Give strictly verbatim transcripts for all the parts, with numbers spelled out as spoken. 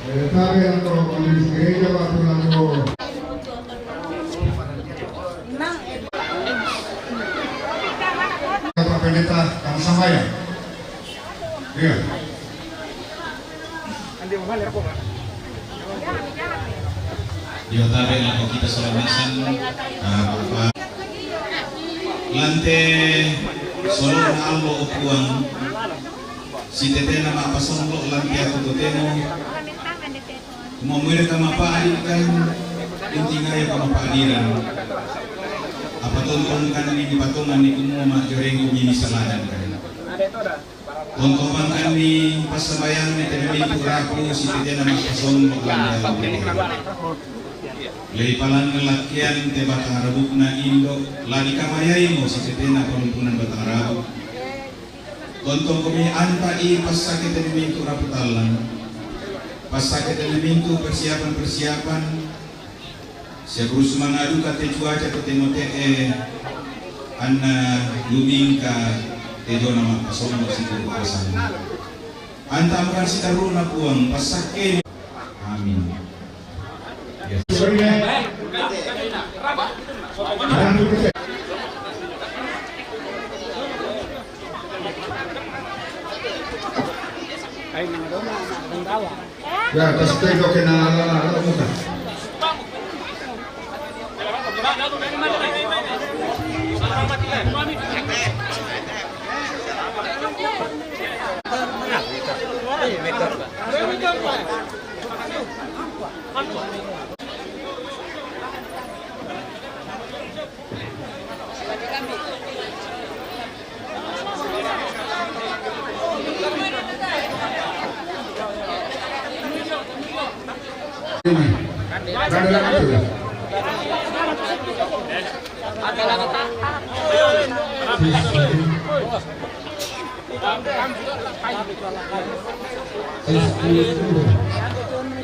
Eh, tabe' lako majelis gereja, Pak, lako Pak Pendeta, kami sambayang. Iya. Iyo, tabe' lako kita sola masan, ah, Bapa. Lante solona allo, o Puang, si tetena mappasombo' lante aku totemo kumua muairaka mapa'dikang, intingayo kamapa'diran. Apa tontongkanni, patonganni kumua majoreng kumini saladangkan. Tontongkanni passambayangna tena mintu' rapu si tetena mappasombo' lante aku totemo. Lei palang lakkian te batang rabukna indo', la dikamayaimo si tetena panumpunan batang rabu. Tontongkomi anta'i passakete mintu' rapu tallang, passakete mintu' persiapan-persiapan, sia kurus mangaduka te cuaca totemo te'e, anna lumingka te jona mappasombo' sikurru asanna. Anta amran sitaruna Puang, passakke. Amin. Ya, kasih tengok kena ala-ala muka.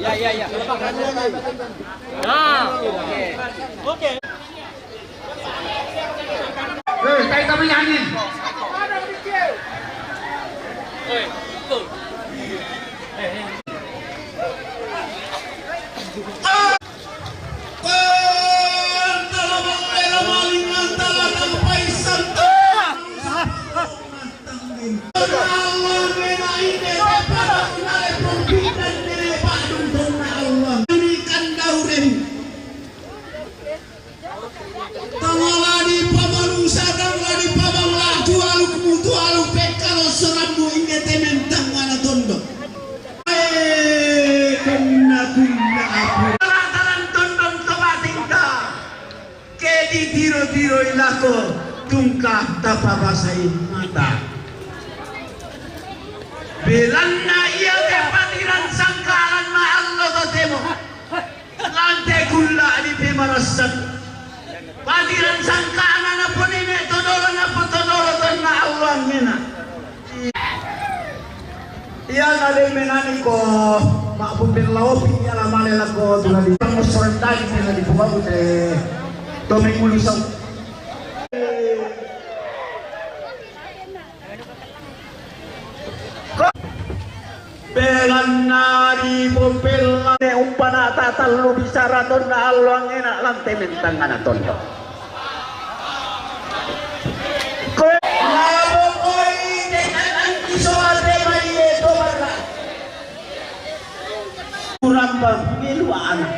Ya, ya, ya. Nah, oke. Oke. Eh, tai tapi nyanyi. Tangala dipamanusa, tangala dipamangla, tualuk mutualuk pekkalo sorammu inne te mentangngana tondok. Eh, kunna kunna aku. Talang tondok to batingka. Ke ditiro-tiroi lako tungka tapabasai mata. Belanna iate patirang sangkalan ma'allo totemo. Lante kulla dipemarassak. Patirang sangkana naponene todolo napotodolo tonna Allahngena. Iya nade menani ko ma'bumbil laopi iya lamale lako tuladi. Kamu serendai tuladi pemau te. Tomeng mulu sau. Belanna ri pompella ne umpana ta tallu bicara tonna alloangngena lante mentangngana tondok. Koe nabokoi te kanangki soate mai e to barra. Kuramba milu anak.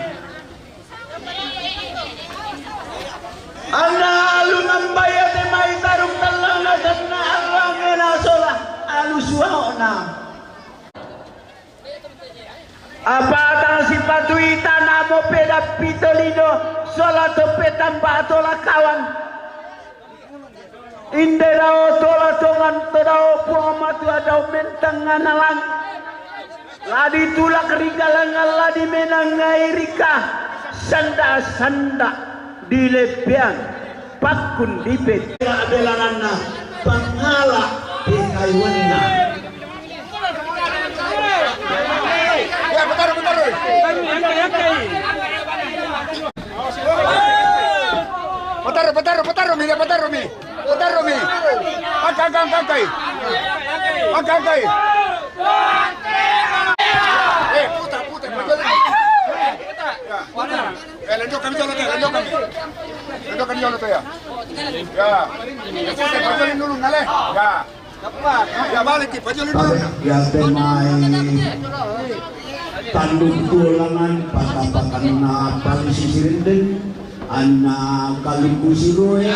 Anna alu nambai ate mai tarung tellana senna alloangngena sola alu suaona. Apa tang sipatui tanamo pedappi tolido sola toppe tamba tola kawan. Inde dao tola tongan to dao Puang Matua dao mentangngana lang. La ditulak ri galangan la dimenangngai rika sanda-sanda dileppeang pakkun dipet. Belananna pangala pekaiwanna. Ya, bentar, bentar. Bentar, bentar, bentar, Romi, ya, bentar, Romi. Bentar, Romi. Angka, angka, angka, angka. Angka, angka. Eh, putar, putar. Lanjutkan jolo, teh, lanjutkan. Lanjutkan jolo, teh, ya. Ya. Pajoli dulu, ngale. Ya. Ya, balik, teh, pajoli dulu. Ya, teh, mai tanduk tulangan, patapakan na paling sisirinden, anak kaliku siroe.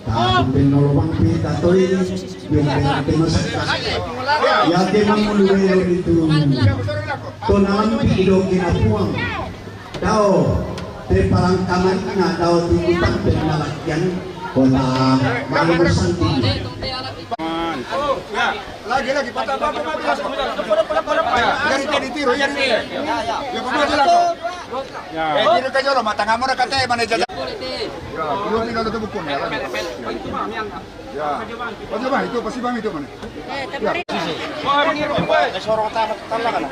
Tapi penolong pita toi, biar kita masak. Ya, ke mangulu itu. Tonalampi idoke na puang. Dao, te parangkaman na dao tikutan penalakian kota Malusanti. Ya, lagi, lagi, patah, patah, patah, patah. Jadi, jadi tiru, jadi tiru. Ya, patah, patah. Ya. Eh, tiru ka jolo, matang amor kate, mana jajan. Ya, dua kilo itu buku, ya. Ya. Pasti bang itu, pasti bang itu mana? Ya. Sorong utama, talang kan?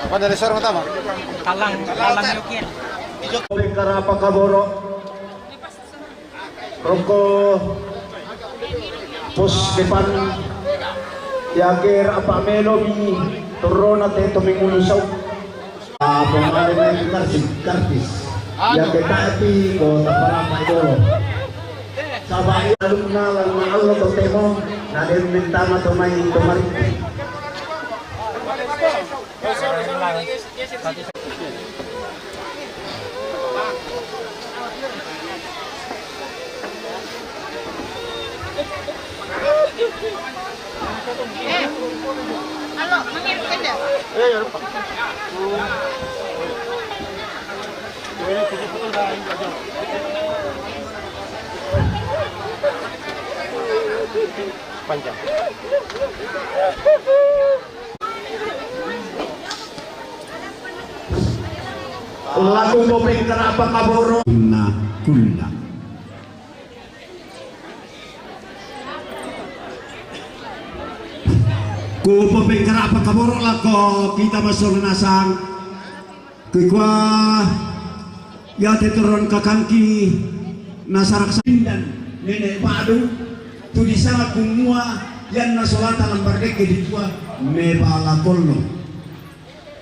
Apa dari sorong utama? Talang, talang yukin. Karapa kaboro. Roko pos depan. Yake rapa melo mi torona te to mingulu sau. Apa mare mai kartis, kartis. Yake tapi ko taparapa dolo. Sabai alumna lang na Allah to temo na dem mentama to mai to mari. Panjang. Laku bopeng karapa kaboro. Kunna, kunna. Ku bopeng karapa kaboro lako kita masuk nasang. Kekua ya te turun kakangki nasarak sindan nenek badu tu di sana kumua yan nasolata lambar deke di tua me bala kollo.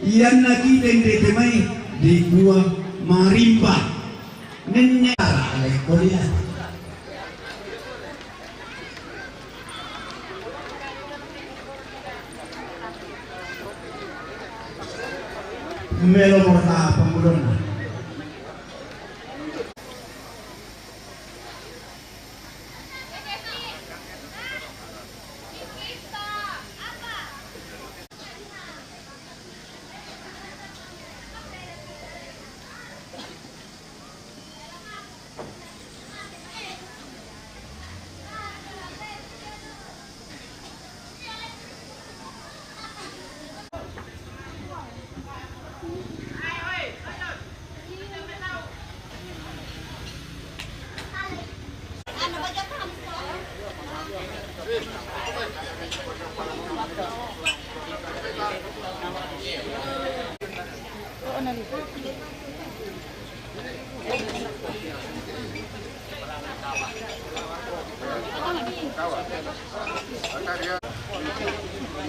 Iyan na kiten de temai dikua marimba nenne ara ale kolia. Melo morta pangulona.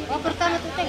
Oh, pertama tuh, Teh.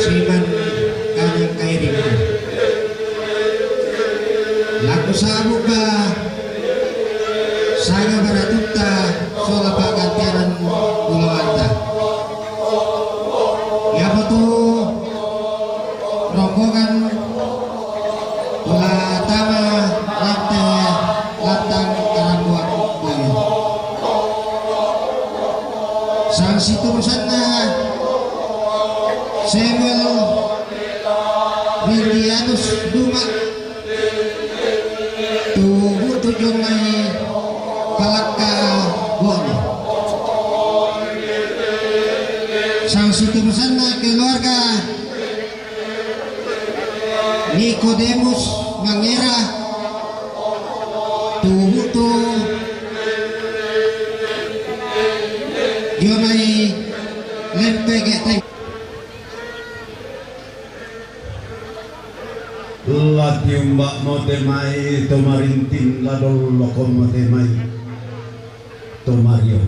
Siman kanyang kairing. Laku sabuk ba saga baratutta sola panggantianan ulawanta. Iamotu rombongan Pula tama lante lantang karambuang bale. Sang siturusanna Samuel Willianus Duma, tubu tujung mai palakka bone. Sang siturusanna keluarga Nikodemus Mangera, tubu tu dio mai lempe gete. La tiumba'mo te mai to marinting, la dollokmo te mai to mario.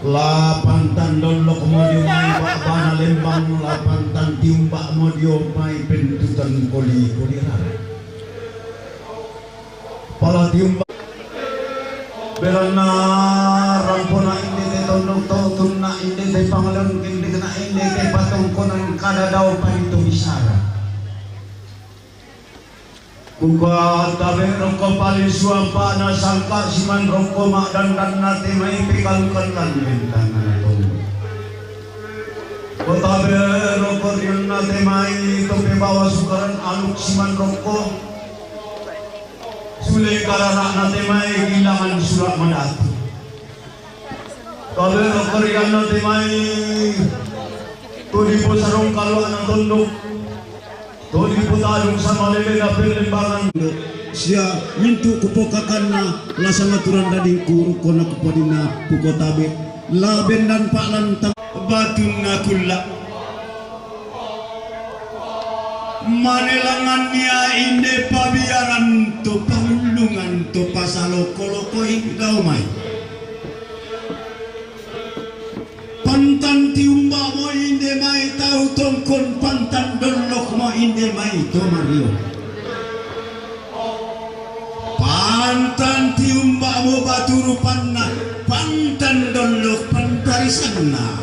La pantan dollokmo dio mai ba'bana lembang, la pantan tiumba'mo dio mai pentutan koli-koli rara. Pala tiumba belanna rampona inde te tondok to tunna inde te pangalengkeng dekna inde te patongkonan kada dao panito bisara. Kukotabe rokko pale suampa'na sangka siman rokko ma'dandanna te mai pekalukan lan bentangana tondok. Kotabe rokko rionna te mai to pebawa sukaran aluk siman rokko. Sule karara'na te mai gilangan sura' madatu. Tabe rokko rionna te mai to diposarong kalua'na tondok. To dipotadung samalelena pellembangan sia mintu' kupokakanna la sangaturan dadingku rukkona kupadinna kukotabe la bendan pa'lantang batunna kulla'. Mane langannia inde pabiaran to pangullungan to pasaloko-lokoi dao mai. Pantan tiumba'mo inde mai tau tongkon, pantan dollokmo inde mai to mario. Pantan tiumba'mo batu rupanna, pantan dollok pantarisanna.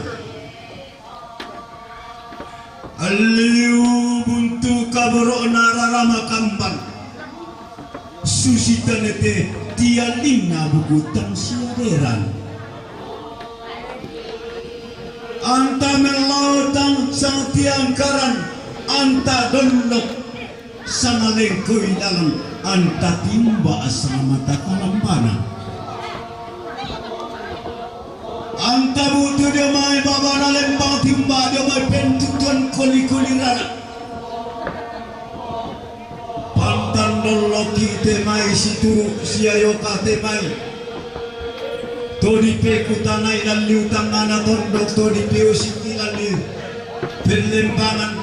Alliu buntu kaboro'na rara makambang. Susi tanete tiallinna buku tang siaderan. Anta mellau tang sang tiangkaran, anta dollok sangalengkoi dalan, anta timba sang mata kalambana. Anta butu dio mai babana lembang timba dio mai pentutuan koli-koli rara. Pantan dolloki te mai situru' sia yoka te mai. To dipekutanai lalliu tangngana tondok, to dipeusiki lalliu pellembangan,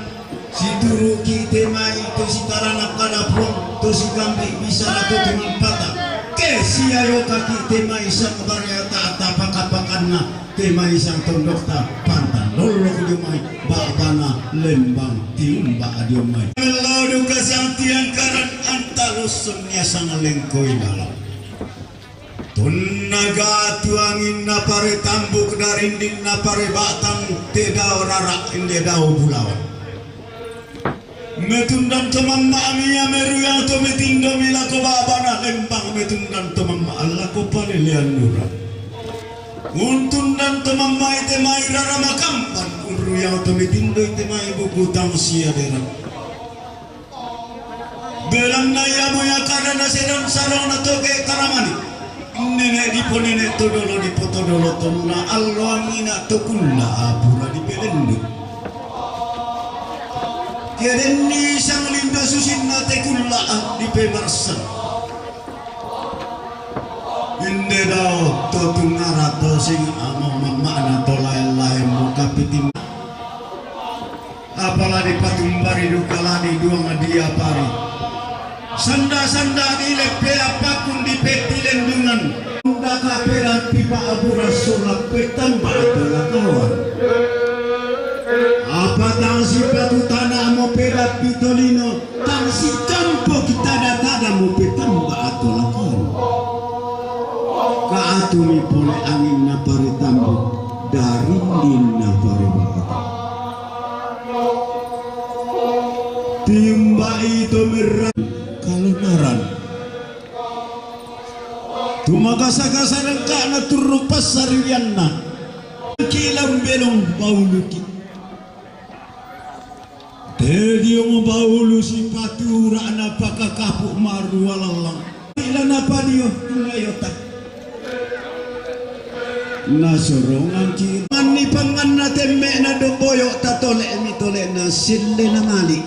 situruki te mai to sitaranak kadapuang, to sigambi bisara to tumampata. Ke siayokaki te mai sang bareata, ta pakapakanna te mai sang tondokta, pantan lollok dio mai babana lembang tiumba dio mai. Mellau duka sang tiang karan antalusun nia sang lengkoi lalang. Tonna gatu angin na pare tambuk, darinding na pare batang, te dao rara inde dao bulawan. Metundan to mamma ami, ameruyang to mitindo mi lako babana lembang, metundan to mamma lako palelean nura. Untundan to mamma ite mai rara makamban, uruyang to mitindo ite mai bukutang sia dera. Belang na ia moya kada na sedan sarong na toke taramani. Nenek dipo nenek todolo dipo todolo tonna allo angina tokulla apura dipelendu. Kedenni sang linda susinna tekulla dipemarsan. Inde dao to tungara to sing amo mamana to laen-laen mo kapitim. Apalagi patumbari dukalani duang dia pari. Sanda-sanda di lepe apakun di peti lendungan. Unda kapera pipa abura sulap petamba atau kawan. Apa tang si patu tanah mo peda pitolino, tang si kampo kita tada-tada mo petamba atau kawan. Kaatumi pole angin na pare tambu, darinding na pare bakata. Tiumba ito merang kalonaran. Tumakasa-kasa rengkana turru passaririanna. Kilang belong bauluki. Te diong baulu sipatu ra'na pakakapu marua lallang. Ila napadio ngayota. Nasorongan ki manni panganna temme'na domboyo tatole mi tole na sille na mali.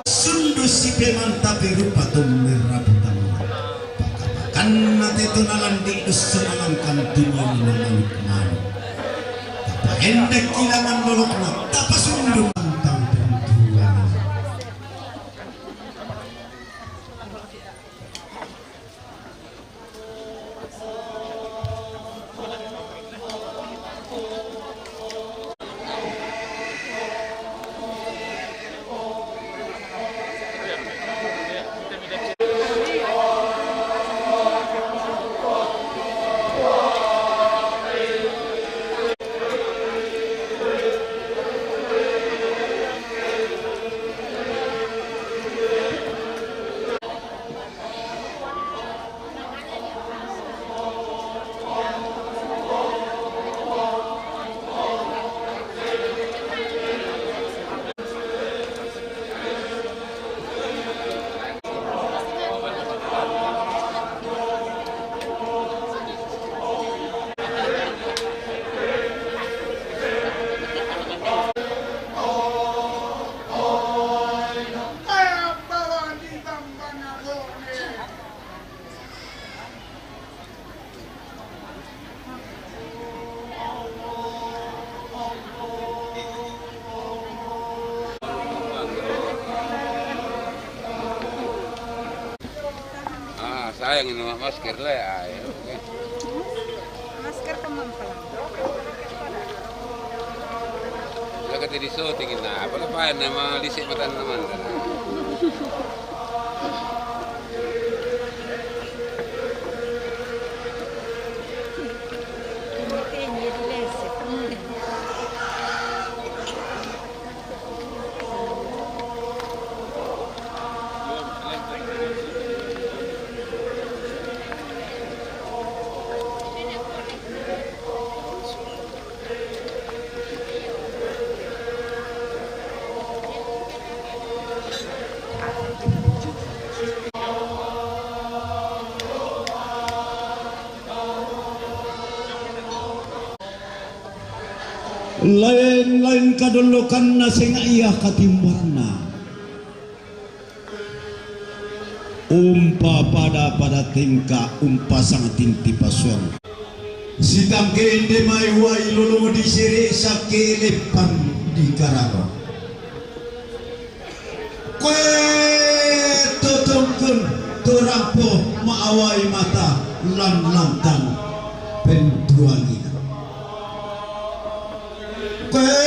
Sundu sipemantapi rupa tomme raputan. Pakapakanna te to nalandi dussa nalangkan timun na manuk-manuk. Tapaendek kilangan lolokna, tapasundu pantang pentuan. Ah, sayang ini masker lah ya. Masker teman pala. Lah kata di syuting na, apa lah paen nama lisik mata teman. Lain-lain kadollokanna seng ia katimbarna. Umpa pada-pada tingka, umpa sang tinti pasuang. Sitangke ende mai wai lolong di sere sake lepan di kararo. Koe totongkun torampo maawai mata lan lantang pentuangina. Koe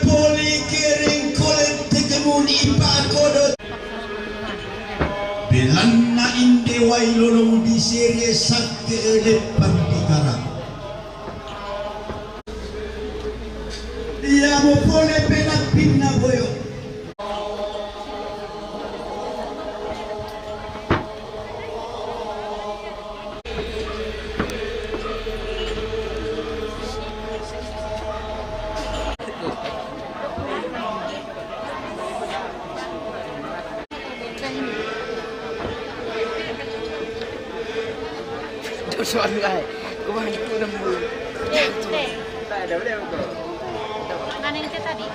poli kering kolen tekemuni pakodot. Belanna inde wai lolong di sere sake lepan di karang. Ia mo pole pelampinna boyo. Soal ai. Kumain ku nemu. Mana yang tadi?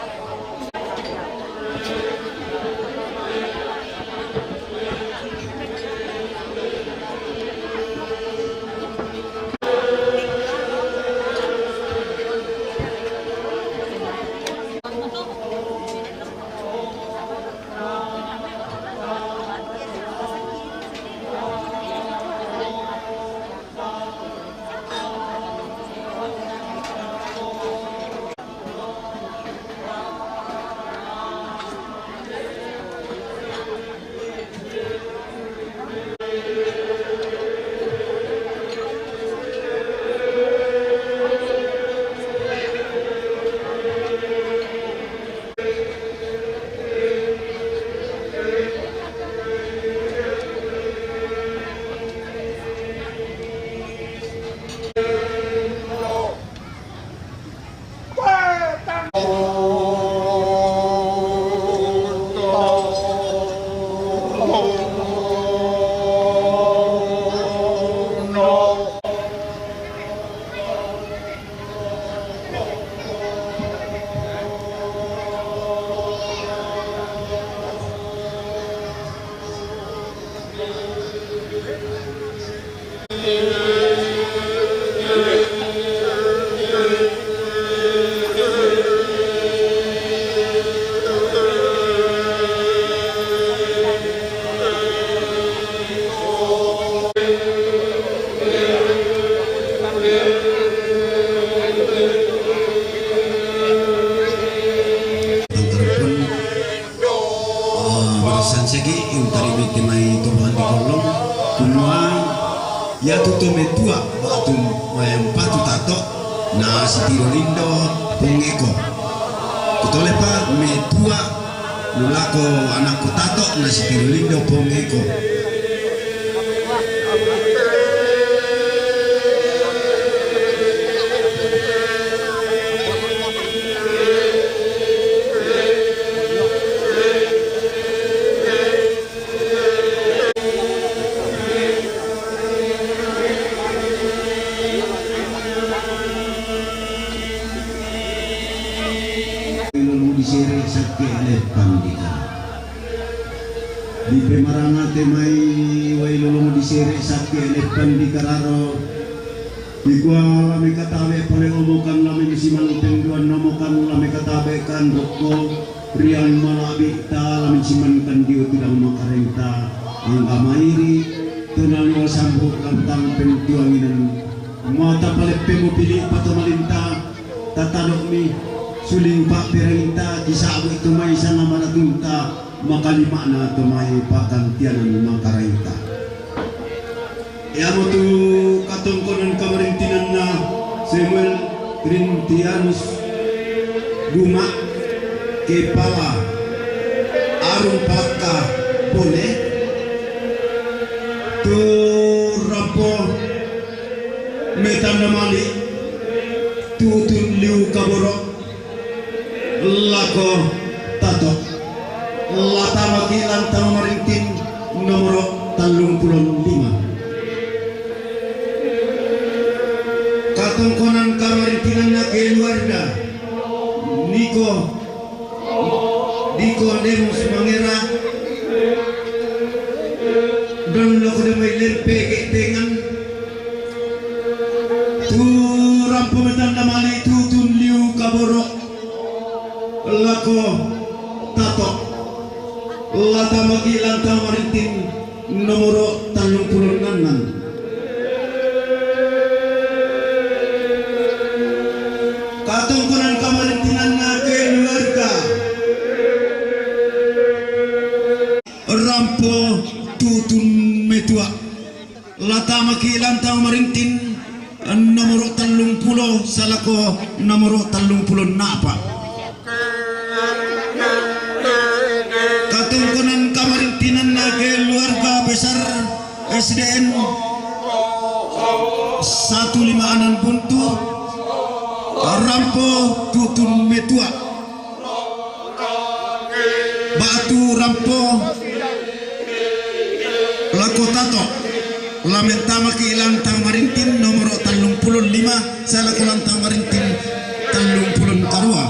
Angkarapun, ah, barisan segi, intari miti mai tubuhan di kolong, kumua, ia tutu metua, batu mayam patu tato, na sitiro lindo, pungeko. Kutolepa, metua, Nulako anakku tato na sitiro lindo pongeko. Lolo di sere sake ale pandita. Di pemarangate mai wai lolong di sere sake ale pandita raro. Dikua lame katabe pole omokan lame musiman penduan nomokan lame katabe kan rokko. Riang malabi ta lamin siman kandio tudang makarenta angga mairi tunani sambu lantang pentuanginan mata paleppe mupili pato malinta tatadokmi suling pa perenta kisabu itu mai sana maratunta makalimana to mai pakantianan makarenta. Iamotu katongkonan kamarintinanna Samuel Trintianus Guma kepala Arung Palakka Pole tu rampo metanna mali tutun liu kaboro lako tato. Latamaki lantang marinting nomoro tallung pulo lima. Katongkonan kamarintinganna keluarga Niko Niko Demus Mangera dan loko demai lempe ketengan. Rampo me tanda mali tutun liu kaboro lako Tato. Lata maki lantang marintin nomoro tallung puluh enam. Katongkonan kamarintinanna keluarga Rampo tutun metua. Lata maki lantang marintin nomoro tallung pulo salako nomoro tallung pulo napa. Katongkonan kamarintinanna keluarga besar S D N satu lima anan buntu Rampo tutun metua. Batu Rampo lako Tato. Lamentamaki lantang marintin nomoro tallung puluh lima salako lantang marintin tallung puluh karua.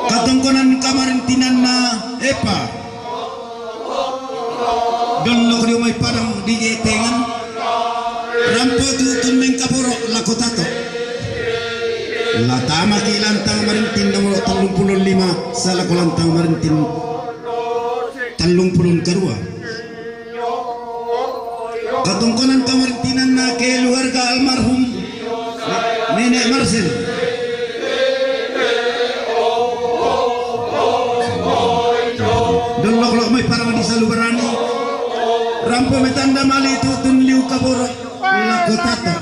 Katongkonan kamarintinanna Epa. Dollok dio mai padang di jetengan. Rampo tutun mengkaporo lako Tato. Latamaki lantang marintin nomoro tallung puluh lima salako lantang marintin tallung puluh karua. Katongkonan kamarintinanna keluarga almarhum Nenek Marcel. Dollok lo mai parang di Salubarani. Rampo me tanda mali tutun liu kaboro lako Tato.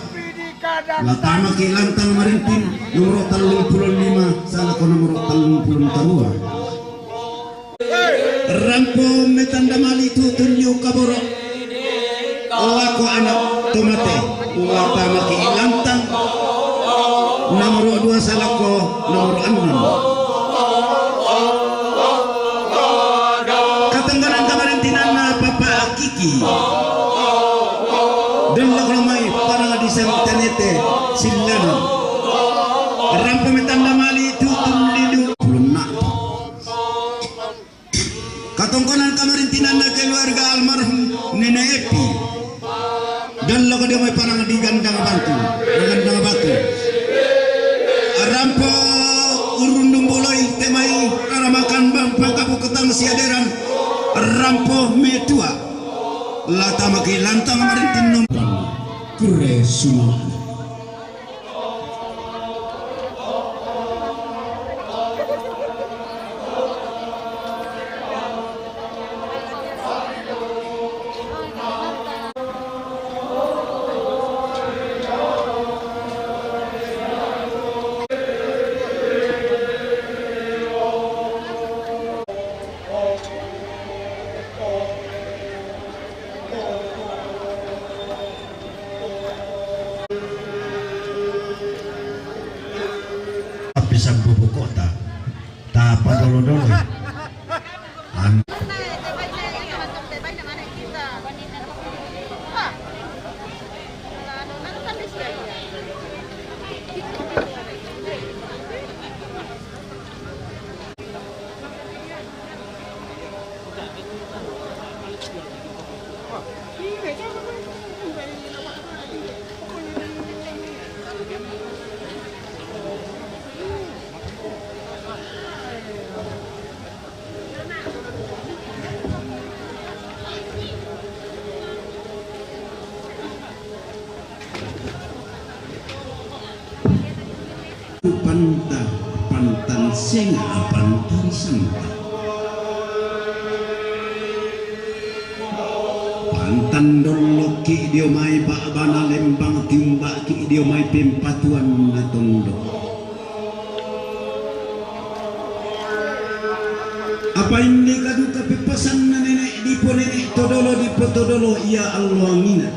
Latamaki lantang marintin nomoro tallung puluh lima salako nomoro tallung puluh karua. Rampo me tanda mali tutun liu kaboro lako anak tomate. Latamaki lantang nomoro dua salako nomoro enam. Katongkonan kamarintinanna Papa Kiki. Dollok lo mai parang di Santanete Sillana. Rampo me tanda mali tutun liu puluh enam. Katongkonan kamarintinanna keluarga almarhum Nenek Epi. Dollok dio mai parang di Gandang Batu, Gandang Batu. Rampo urun dumbuloi temai raramakan bang pangkabu ketang siaderan. Rampo metua. Latamaki lantang marintin nom. Kure suma. Pisang bubuk kota. Tapa dolo-dolo. An- Panta, pantan senga, pantan santa. Pantan dollokki dio mai ba'bana lembang, tiumba'ki dio mai pempatuanna tondok. Apa inde kaduka peppasanna nenek dipo nenek todolo dipo todolo ia alloangina.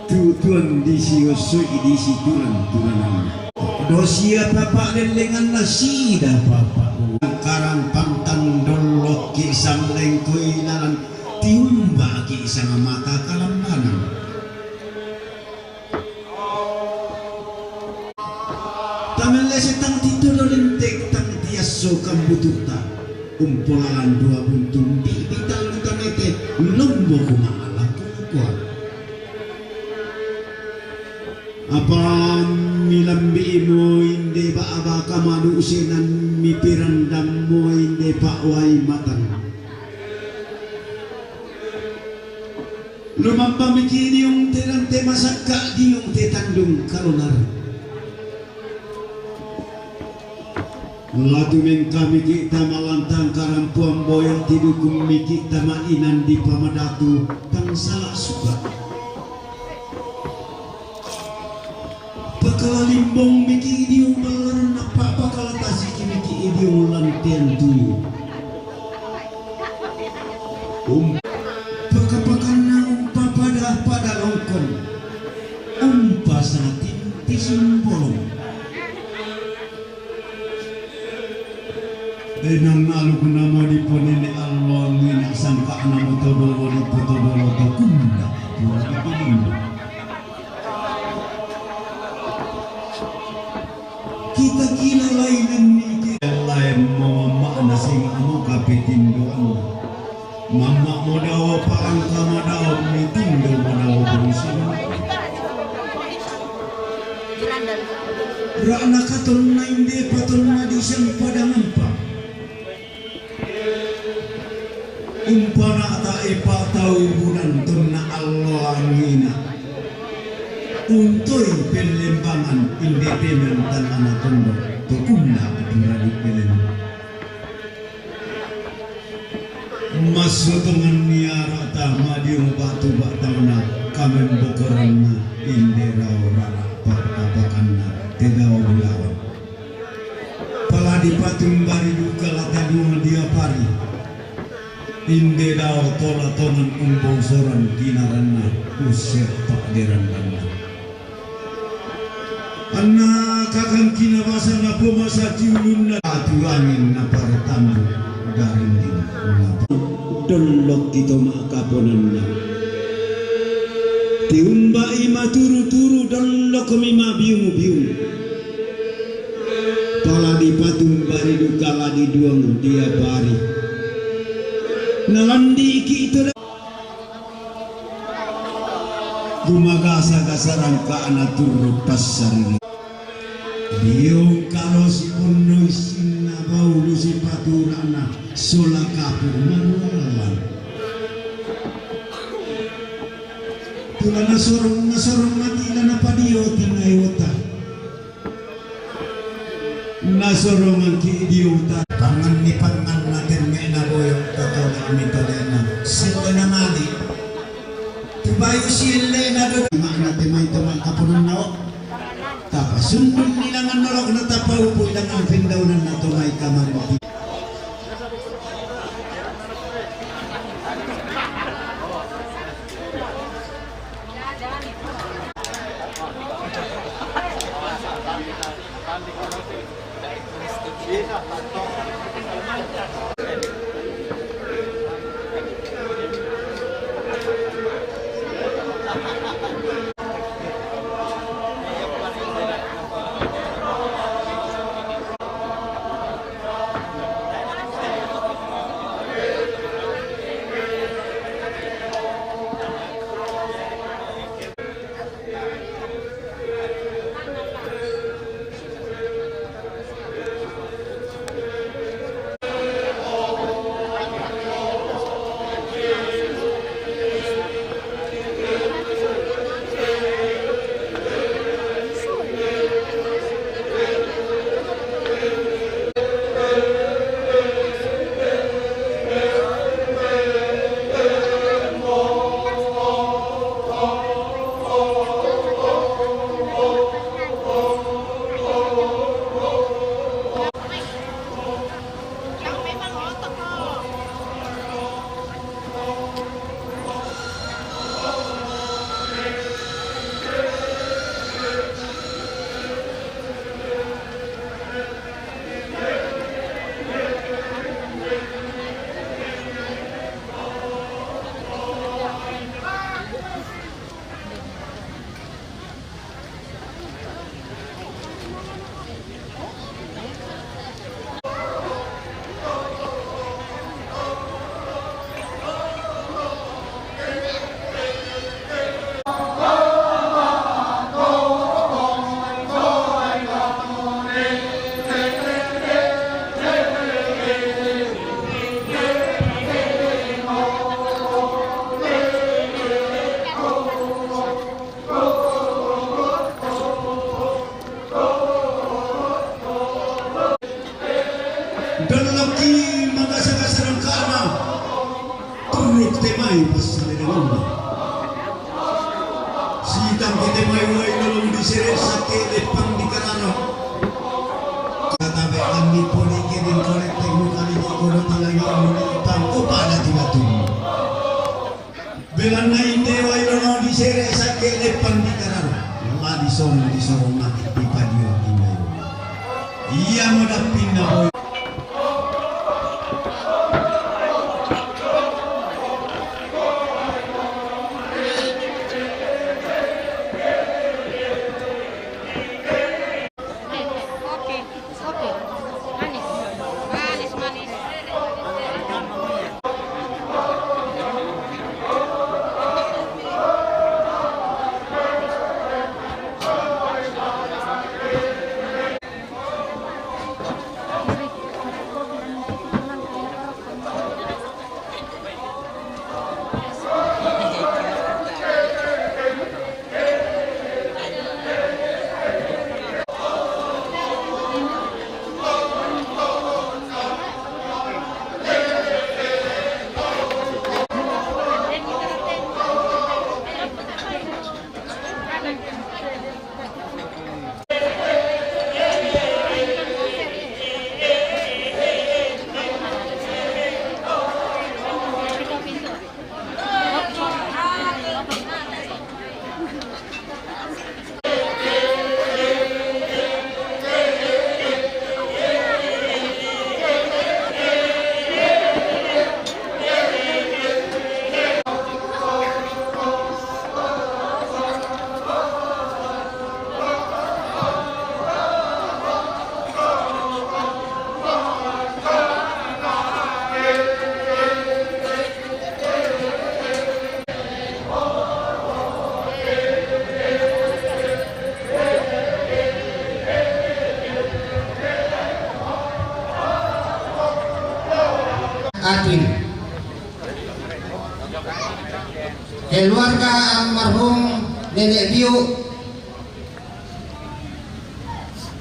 Tutuan disi ossoi disi turan-turananna. Dosia papa lellenganna sida papa. Karang pantan dollokki sallengkoi lalan tiumba'ki sanga mata kalambanang. Tamellese tang titolo lentek tang tiasso kambutu'ta. Umpolalan dua buntung bibi tallu tamete lombo kuma'ala kukua. Apa milambi' mo inde ba'ba kamadu senan mipirandam mo inde pa'uway matan. Lumampa miki' diyung te dante masakka' diyung te tandung kalonar. Latu mengkamiki' tama lantang karampuan boya' tidukung miki' tama inan di pamadatu tang sala' suka'. Pakala limbong miki' idiyung ballaran apa pakala tasiki' miki' idiyung lantean tuyu. Um, pakapakanna umpapada-pada longkon, umpasatin tisimbolong. Enang aluk namo diponene alloangi na sangka' namo todolo dipotodolo to kunda pura dipodolo. Kita kila lainanni ke lain mo mamma'na singa' mo kapitindoan. Mamma' mo dao pa'angka madao mitindo madao bongsin. Ra'na katonna inde patonna disan padangampa. Umpana ta epa'taubunan tonna alloangina. Untoi pellembangan inde pemen tannana tondo to kunda pura dipelem. Massotongan niara'ta madiong batu ba'tauna kamembokoranna inde dao rara pa'tapakanna te dao bulawan. Pala dipatumbari duka lata duang diapari. Inde dao tola tongan umbongsoran kinaranna usse pa'derandanna. Anna kakang kinabasa napomasa ciulunna atu angin napartambu darinding napa. Dollokki to ma'kaponanna. Tiumba'i maturu-turu dollokmi mabiung-biung. Pala dipatumbari duka ladi duang diapari. Nalandi'ki to da-, gumagasa-gasa rangka'na turru passariri. Diong kalo siponno issinna baulu sipatura'na sola kapu manuallan. Tula nasorong, nasorong mati la napadio tinaiwota. Nasorongangki' diuta. Panganni panganna temme'na boyo', tatole' mitolena. Sellena mali'. Tubayu sielle'na do. Ma'na te mai to ma'kaponanna o. Tapasundun ilangan nolo'na, tapaupu ilangan pendaunanna to mai kamari. Mai wai lolong di sere sake lepang di karano. Kata be kami poli kedin kolek tegu kali di kono tilangi muli pang upada tiba tulu. Belanna inde wai lolong di sere sake lepang di karano. Ladi song di sorong mati di padio di mayo. Iya mo dappinna boy. Oke, oke. Manis. Manis, manis. Atin. Keluarga almarhum Nenek Biu,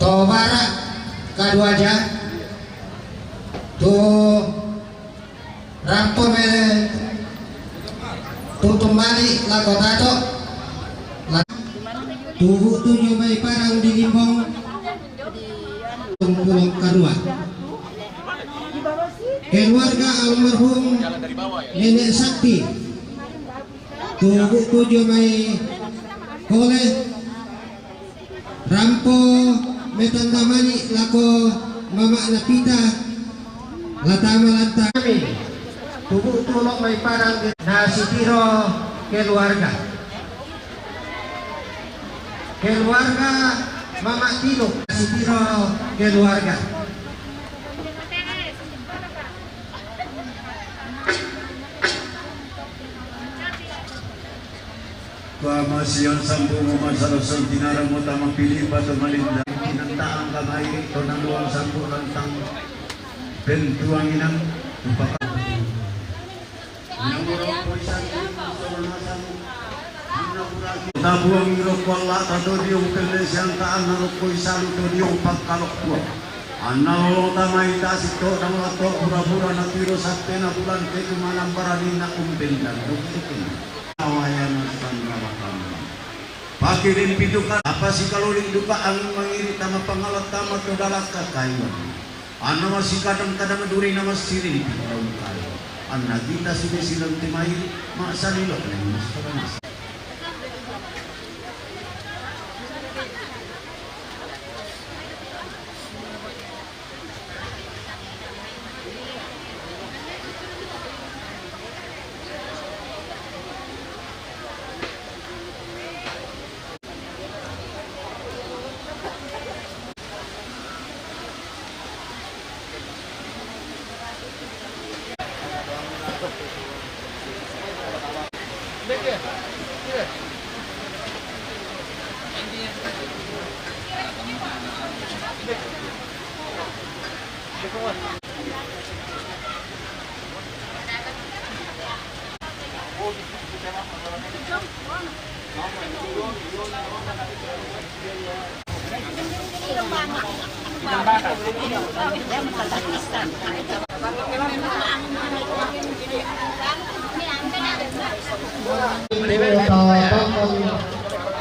Tobara Kaduaja, tu rampo mele tutu mali lako tato. Tubu tuju mai padang di Limbong, Pulau Karua. Keluarga almarhum Nenek Sakti, tubu tuju mai kole. Rampo metanda mani lako mama napita latama lanta kami. Tubu tulo mai padang nasi tiro keluarga. Keluarga mama tino nasi tiro keluarga. Pamasian sampu mo masalah sontinara mo tama pilih batu malinda. Kinantaan kamai to naluang sampu lantang pentuang inang upaka. Tabuang rokko Allah tatodio ukelle siantaan narokko isalu todio pakkalokko. Anna lolo tamai tasik to dang lako pura-pura natiro sattena bulan ketu manambarani na umpen dan dokikin. Awayana sandrawa kami. Pakirim pitu ka apa si kaloli duka angin mangiri tama pangalat tama to dalak kakaiwan. Anna masih kadang-kadang duri nama siring di daun kayu. Anna kita sudah silang timai mak salilo nang mas.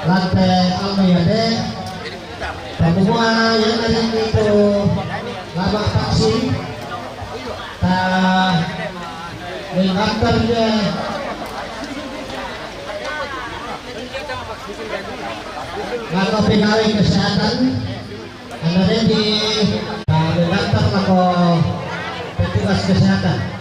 Lante almayande, pamumua yana rin itu lama paksi, ta mengantarnya lama pegawai kesehatan, ada di mengantar lama petugas kesehatan.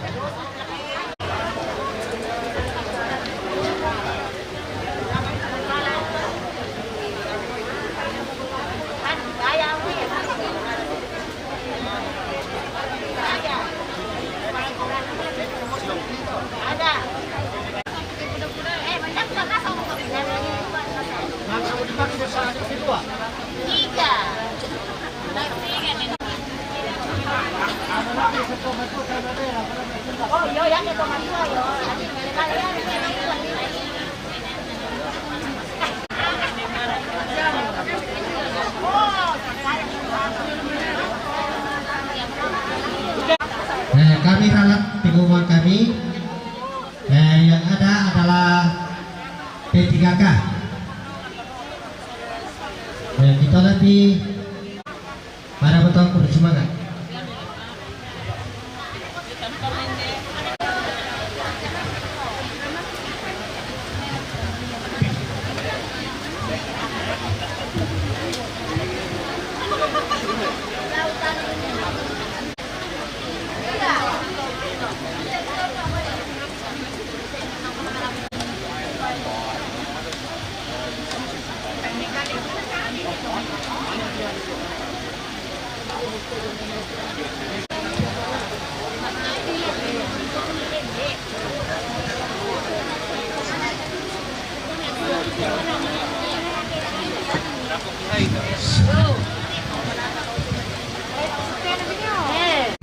Eh, kami ralat pengumuman kami, eh, yang ada adalah P tiga K. Eh, kita nanti para petang bersemangat.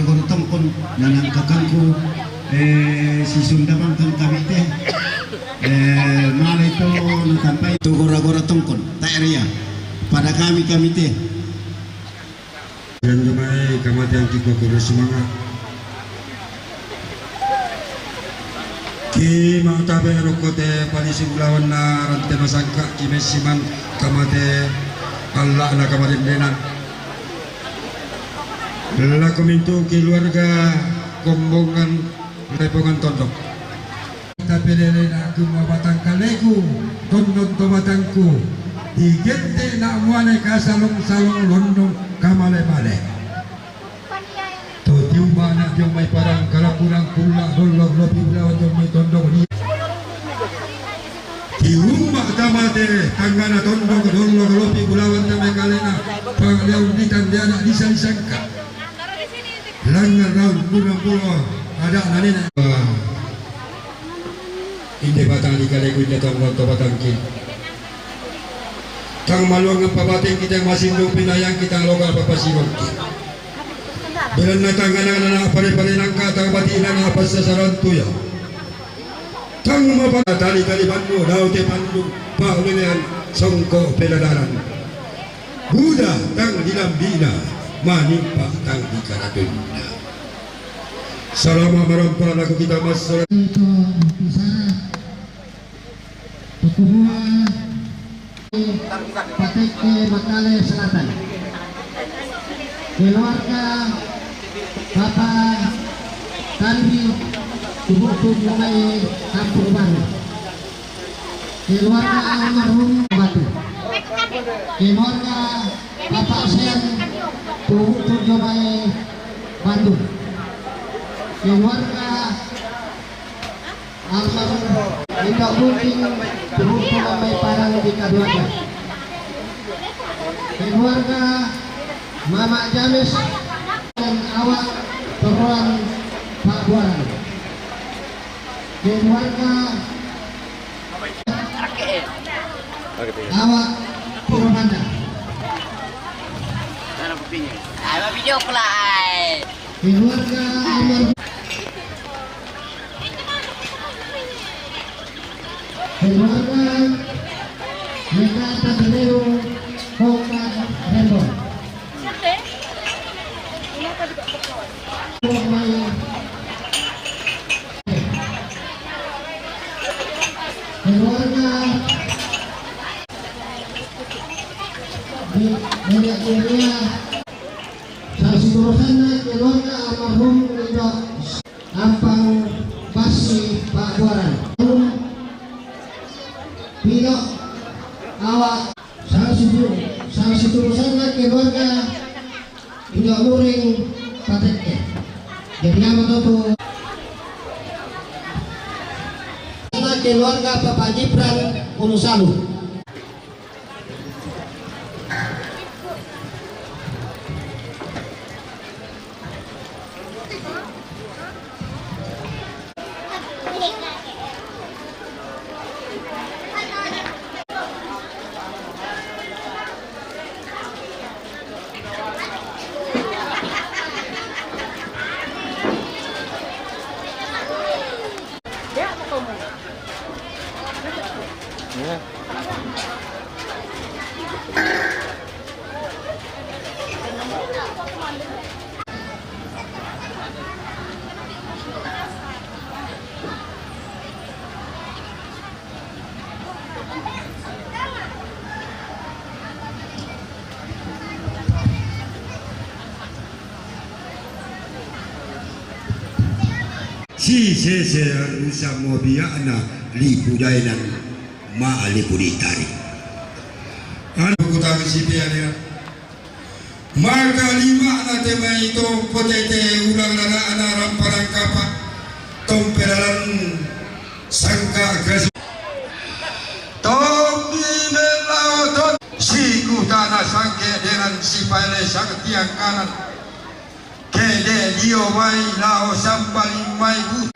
Guru tongkon nanang kakangku, eh, si Sunda bangkang kami te, eh, mala itu natampai tu gora-gora tongkon, tak ria pada kami, kami te. Yang gemai kamatean ki kokoro semangat. Ki mata be rokko te palisi bulawan na rante masangka ki messiman kamate Allah na kamadendenan. Lako mintu keluarga kombongan lepongan tondok. Tapelele na gumma batang kaleku, tondon to batangku, digente na muane kasalong-salong londong kamale-male. To tiumba na jomai padang kalapulang kulla dollor lopi bulawan jomai tondong ni. Tiumba tamate tangana tondong dollor lopi bulawan tame kalena pangleon ditan diana disa disangka. Langar raun guna pulo ada nanena. Inde batang di kaleku inde tonggo to batangki. Kang maluang papating kita masindung pinayang kita loga papasirongki. Belanna tangana na pare-pare nangka tang bati nana passasaran tuya. Tang mapa tali-tali bandu dau te pandu paulelean songko peladaran. Buda tang dilambina manimpa tang dikaratunna. Salama marompa laku kita massala. Itu bicara Tukuhua Pateke Makale Selatan. Keluarga Bapak Tanri Tubuku Mulai Kampung Baru. Keluarga almarhum Batu. Keluarga Bapak Sen Tubuku Jobai Bandung. Keluarga almarhum Indah Gunting, turun ke Mamai Parang di Kaduaga. Keluarga Mama James dan awak Teruan Pak Buaran. Keluarga awak Purwamanda. Keluarga almarhum Keluarga Mega Tabereu Kota Rembang. Keluarga Nenek Kurnia, saksi urusanna keluarga almarhum Ridho Ampang Basi Pak Buaran. Pilo awak saksi, saksi urusanna keluarga Ridho Muring Patekke. Jadi apa tuh? Keluarga Bapak Gibran Ulusalu. Sisese rusa mobia'na lipu daenan ma'a lipu ditari. Anu kutang si pea dia. Maka lima'na te mai to potete ulang nana'na ramparang kapa' tomperalan sangka' ke. Tommi mellao to sikutana sangke dengan sipaele sang tiang kanan. Kede dio mai lao sambali mai bu.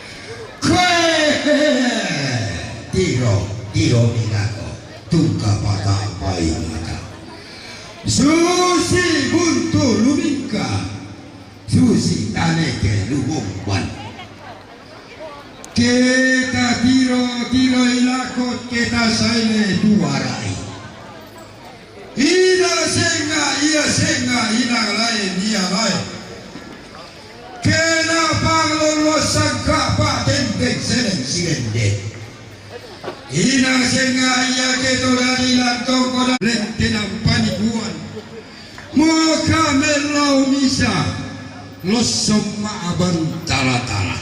Kue tiro, tiro minako tungka pata pai mata. Susi buntu lumingka, susi taneke lumomban. Keta tiro, tiro ilako keta saile tuarai. Ina senga, ia senga, ina lae, ia lae. Kena panglolo sangka pa tenteng seneng sirende. Ina senga ia ke to dadi lantong koda lentenan panipuan. Moka mellau misa lossong ma'abang tala-tala.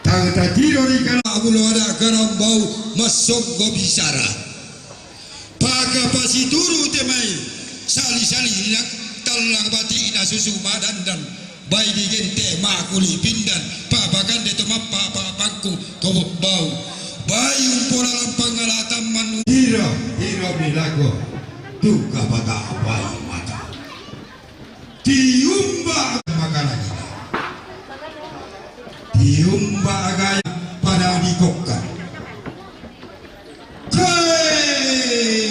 Tang tatiro ri kana bulo ada karambau massonggo bisara. Paka pasituru te mai sali-sali tallang bati'na susu madandan. Bai digente makuli pindan, papagande to mappa papangku to bau. Bai umpola lampang alatan manu. Tiro, tiro milako tungka pata pai mata. Tiumba makalagi. Tiumba agaya pada dikokkan. Kue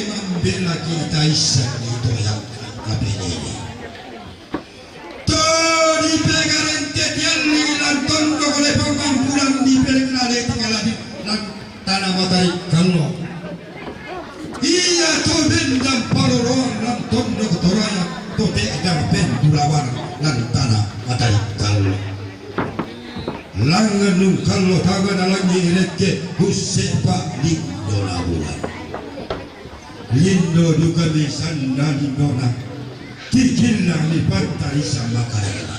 mambela kita issenni to yang kapelele. To dipegarente tialli lan tondok lepang mampulang dipelengna leti kaladi lan tana matai kallo. Ia to dendam paloloan lan tondok toraya to te'dang pendulawan lan tana matai kallo. Langngan nungkallo tama nalangi rekke hussepa lindo na bulan. Lindo duka mi sanna lindona. Kikillang mi pantari sama karena.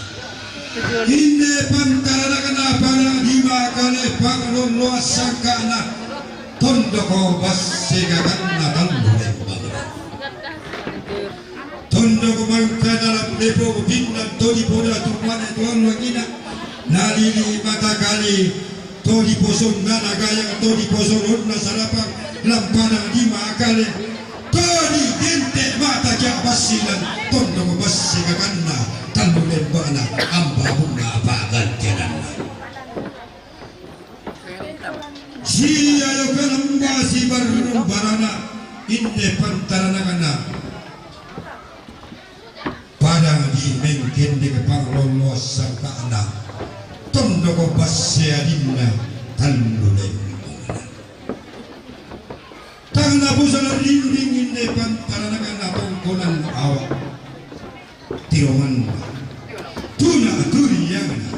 Inne pantaranakna pada di makale panglolloan sangkana. Tondoko basse gaganna tallu lembang. Tondok mangkana lam lepo pinna to dipoda tumane to allo angina. Nalili mata kali to diposonna nagayang to diposoronna sarapang lampana di makale. To digente mata kia bassilan tondok basse gaganna tallu lembana amba bunga apa gantiananna. Sia yo kalamba sibarrung barana inde pantaranakna. Padang di mengkendek panglolloan sangkana. Tondoko basse adinna tallu lembana. Tang napusana rinding inde pantaranakna tongkonan awak. Tironganna. Tuna turiangna.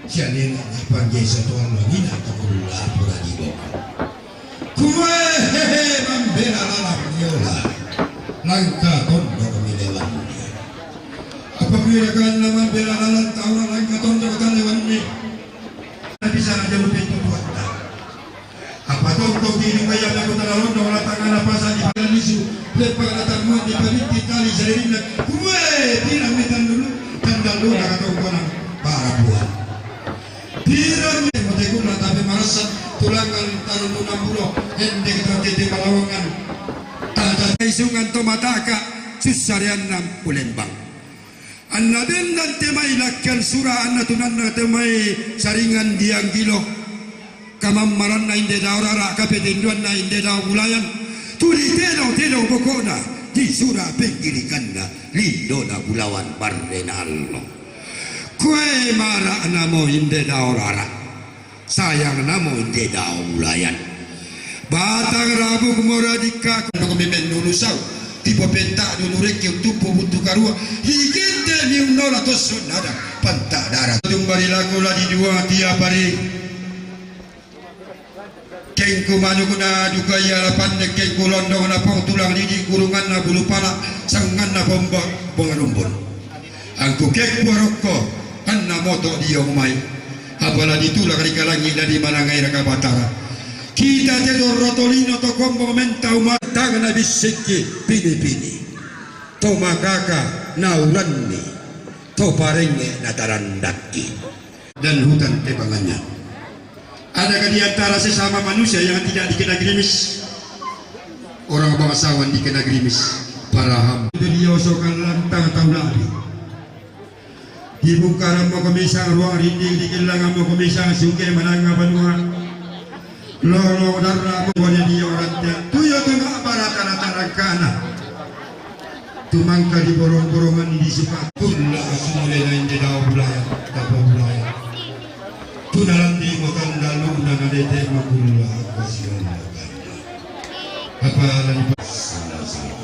Sialena dipanggeso to allo nina to kulla pura diboko. Kumae hehe mambela lalang diola. Langka tondok milewanni. Apabila kan naman bela lalan taura langka tondok talewanni. Bisa raja lupa itu buat. Apa tongtong di hidup kaya aku tanah londo wala tangan apa sa di palan isu. Lepa kata muat di pabinti tali salirinna. Kue bilang mitan dulu. Tandal dulu kata tongkonan. Para buat. Bilang mitan mati gula tapi marasa tulangan tanah nunang bulo. Ende kita tete malawangan. Tata isungan tomataka. Susarian nam ulembang. Anna bendan te mai lakkan sura anna tunanna te mai saringan dianggilo. Kamammaranna inde dao rara kapetenduanna inde dao bulayan. Tuli tedong tedong pokokna di sura penggirikanna lindona bulawan barrena allo. Kue mara namo inde dao rara. Sayang namo inde dao bulayan. Batang rabuk mora dikka. Nako memen nulu sau. Tipo penta nulu reke utupo butu karua. Higente ni unnola tosso nada. Panta dara. Tumbari laku la di dua tiap hari. Kengku manukna dukaya lapanne kengku londongna pong tulang didi kurunganna bulu pala sanganna bomba bongarumbun. Angku kek buarokko, anna moto diong mai. Apala ditulak ri kalangi na dimanangai raka Batara. Kita te dorro tolino to kombong menta uma tangna bissikki pini-pini. To makaka nauranni. To parenge natarandakki. Dan hutan tebangannya. Adakah di antara sesama manusia yang tidak dikena gerimis? Orang bangsawan dikena gerimis. Para ham. Itu dia osokan lantang tahu lagi. Di bungkaran mau kemisang ruang rinding di kilangan mau kemisang sungke menangga benua. Lolo darra mo wani dia orang te. Tuyo tu mak barata rata rangkana. Tumangka di borong-borongan di suka. Kulla asumule na inde dao bulaya, dao bulaya. Tunalan di makan dalu na nadete makulla kasihan. Apa lagi pas salah salah.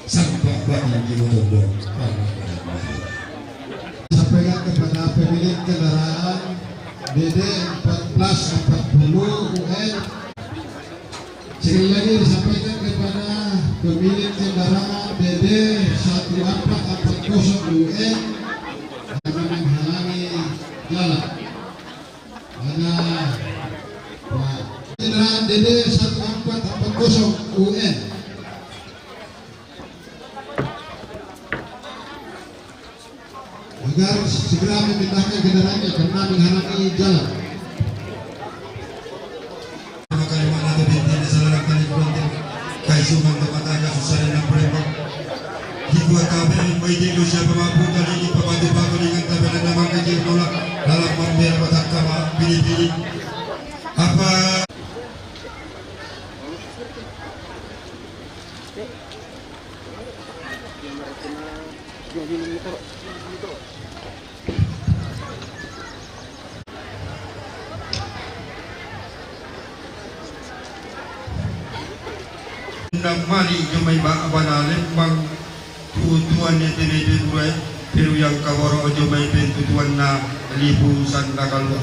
Sampai buat yang di motor dong. Sampaikan kepada pemilik kendaraan D D empat belas empat puluh U N. Sekali lagi disampaikan kepada pemilik kendaraan D D satu empat empat kosong U N yang menghalangi jalan. Ada Pak kendaraan D D satu empat empat kosong U N. Agar segera memindahkan kendaraannya karena menghalangi jalan. Kalimat atau binti ini salah kali berhenti. Kaisuman tempat ada susah dan berempat. Dibuat tabe, baik di Indonesia pemabuk tadi di pembantu bangun dengan tabe dan nama kecil nolak dalam membela batang kama pilih-pilih. Apa Namali jomai ba abana lembang tutuan ne tene peruai peru yang kaworo jomai pentutuan na lipu sanda kalua.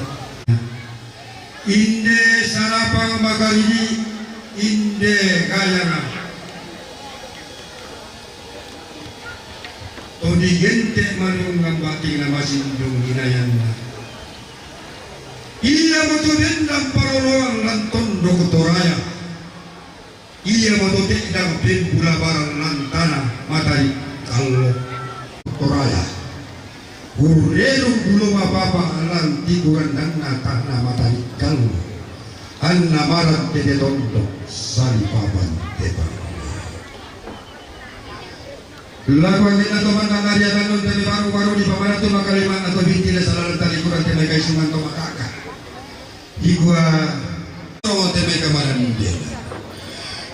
Inde sarapang makaridi, inde gayana. Todi gente malung ngambati na masindung inayanna. Iya moto dendam paroloan lan tondok Toraya. Iya moto te'dang pembulabaran lan tana matari kallo. Toraya. Urrerung bulo mapapa lan tikurandangna tana matari kallo. Anna maran tete tondok salipapan tepang. Lakuan kita to manang ari atanun tete baru-baru di pamanatu makalima atau binti le salaran tali kurang tete kaisungan to makaka. Ikua to teme kamaran dia.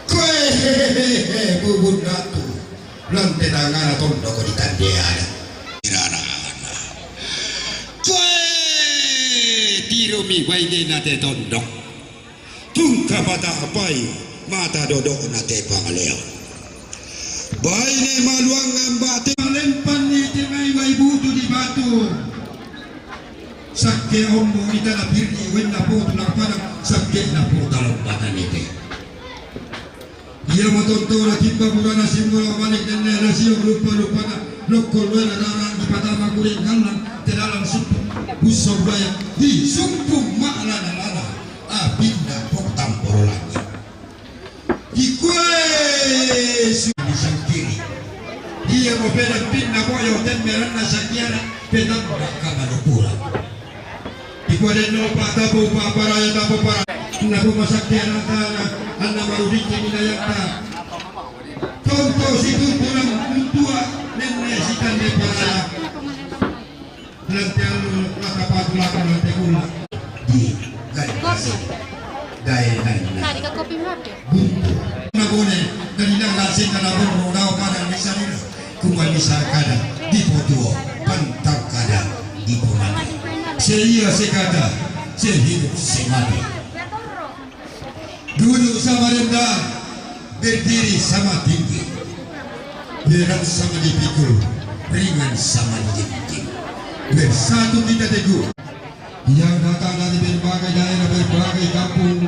Koe hehehe bubun ratu. Lan tetangana tondok di tandeana. Irana. Koe tiro mi bainena te tondok. Tungka mata apai mata dodokna te pangaleo. Baine maluangan bate. Malempan ni te mai wai butu di batu. Sakke ombo ita na pirdi wenna potu na padang sakke na pota lompatan ite. Iya matontona timba burana simula manik nenne nasio lupa-lupana lokko luena rarang di patama kuring ngallang te dalam sumpung busso budaya di sumpung ma'lana-lana apinna poktang porolangi. Di kue su-, di sangkiri. Iya mo peda pinna boyo temmeranna sakiana petamba kamalupura. Dikua denno pa'tabu pa'paraya tapoparaya. Napumasakke ana'ta, anna marudikki minayakta. Conto situttunang untua nenne sitanne paraya. Lante allu lakapatu lako lante kulla. Di gari kasi. Dae nanna. Buntu. Nabone, dari nang lasing kana buntu, nau kana misalina. Kumani sakada dipotuo, pantang kada dipomati. Seia sekada, sehidup semati. Duduk sama rendah, berdiri sama tinggi. Berat sama dipikul, ringan sama dijinjing. Bersatu kita teguh. Yang datang dari berbagai daerah, berbagai kampung,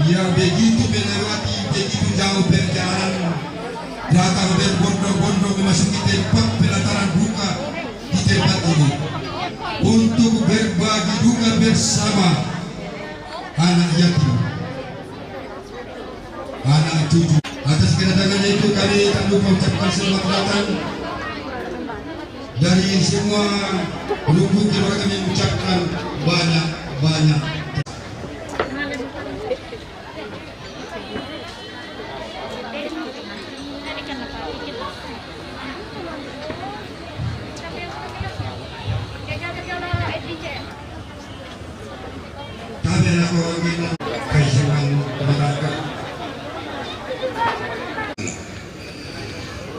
yang begitu melewati begitu jauh perjalanan, datang berbondong-bondong memasuki tempat pelataran duka di tempat ini untuk berbagi duka bersama anak yatim. Anak cucu. Atas kedatangannya itu kami tak lupa ucapkan selamat datang. Dari semua lugu keluarga kami ucapkan banyak-banyak.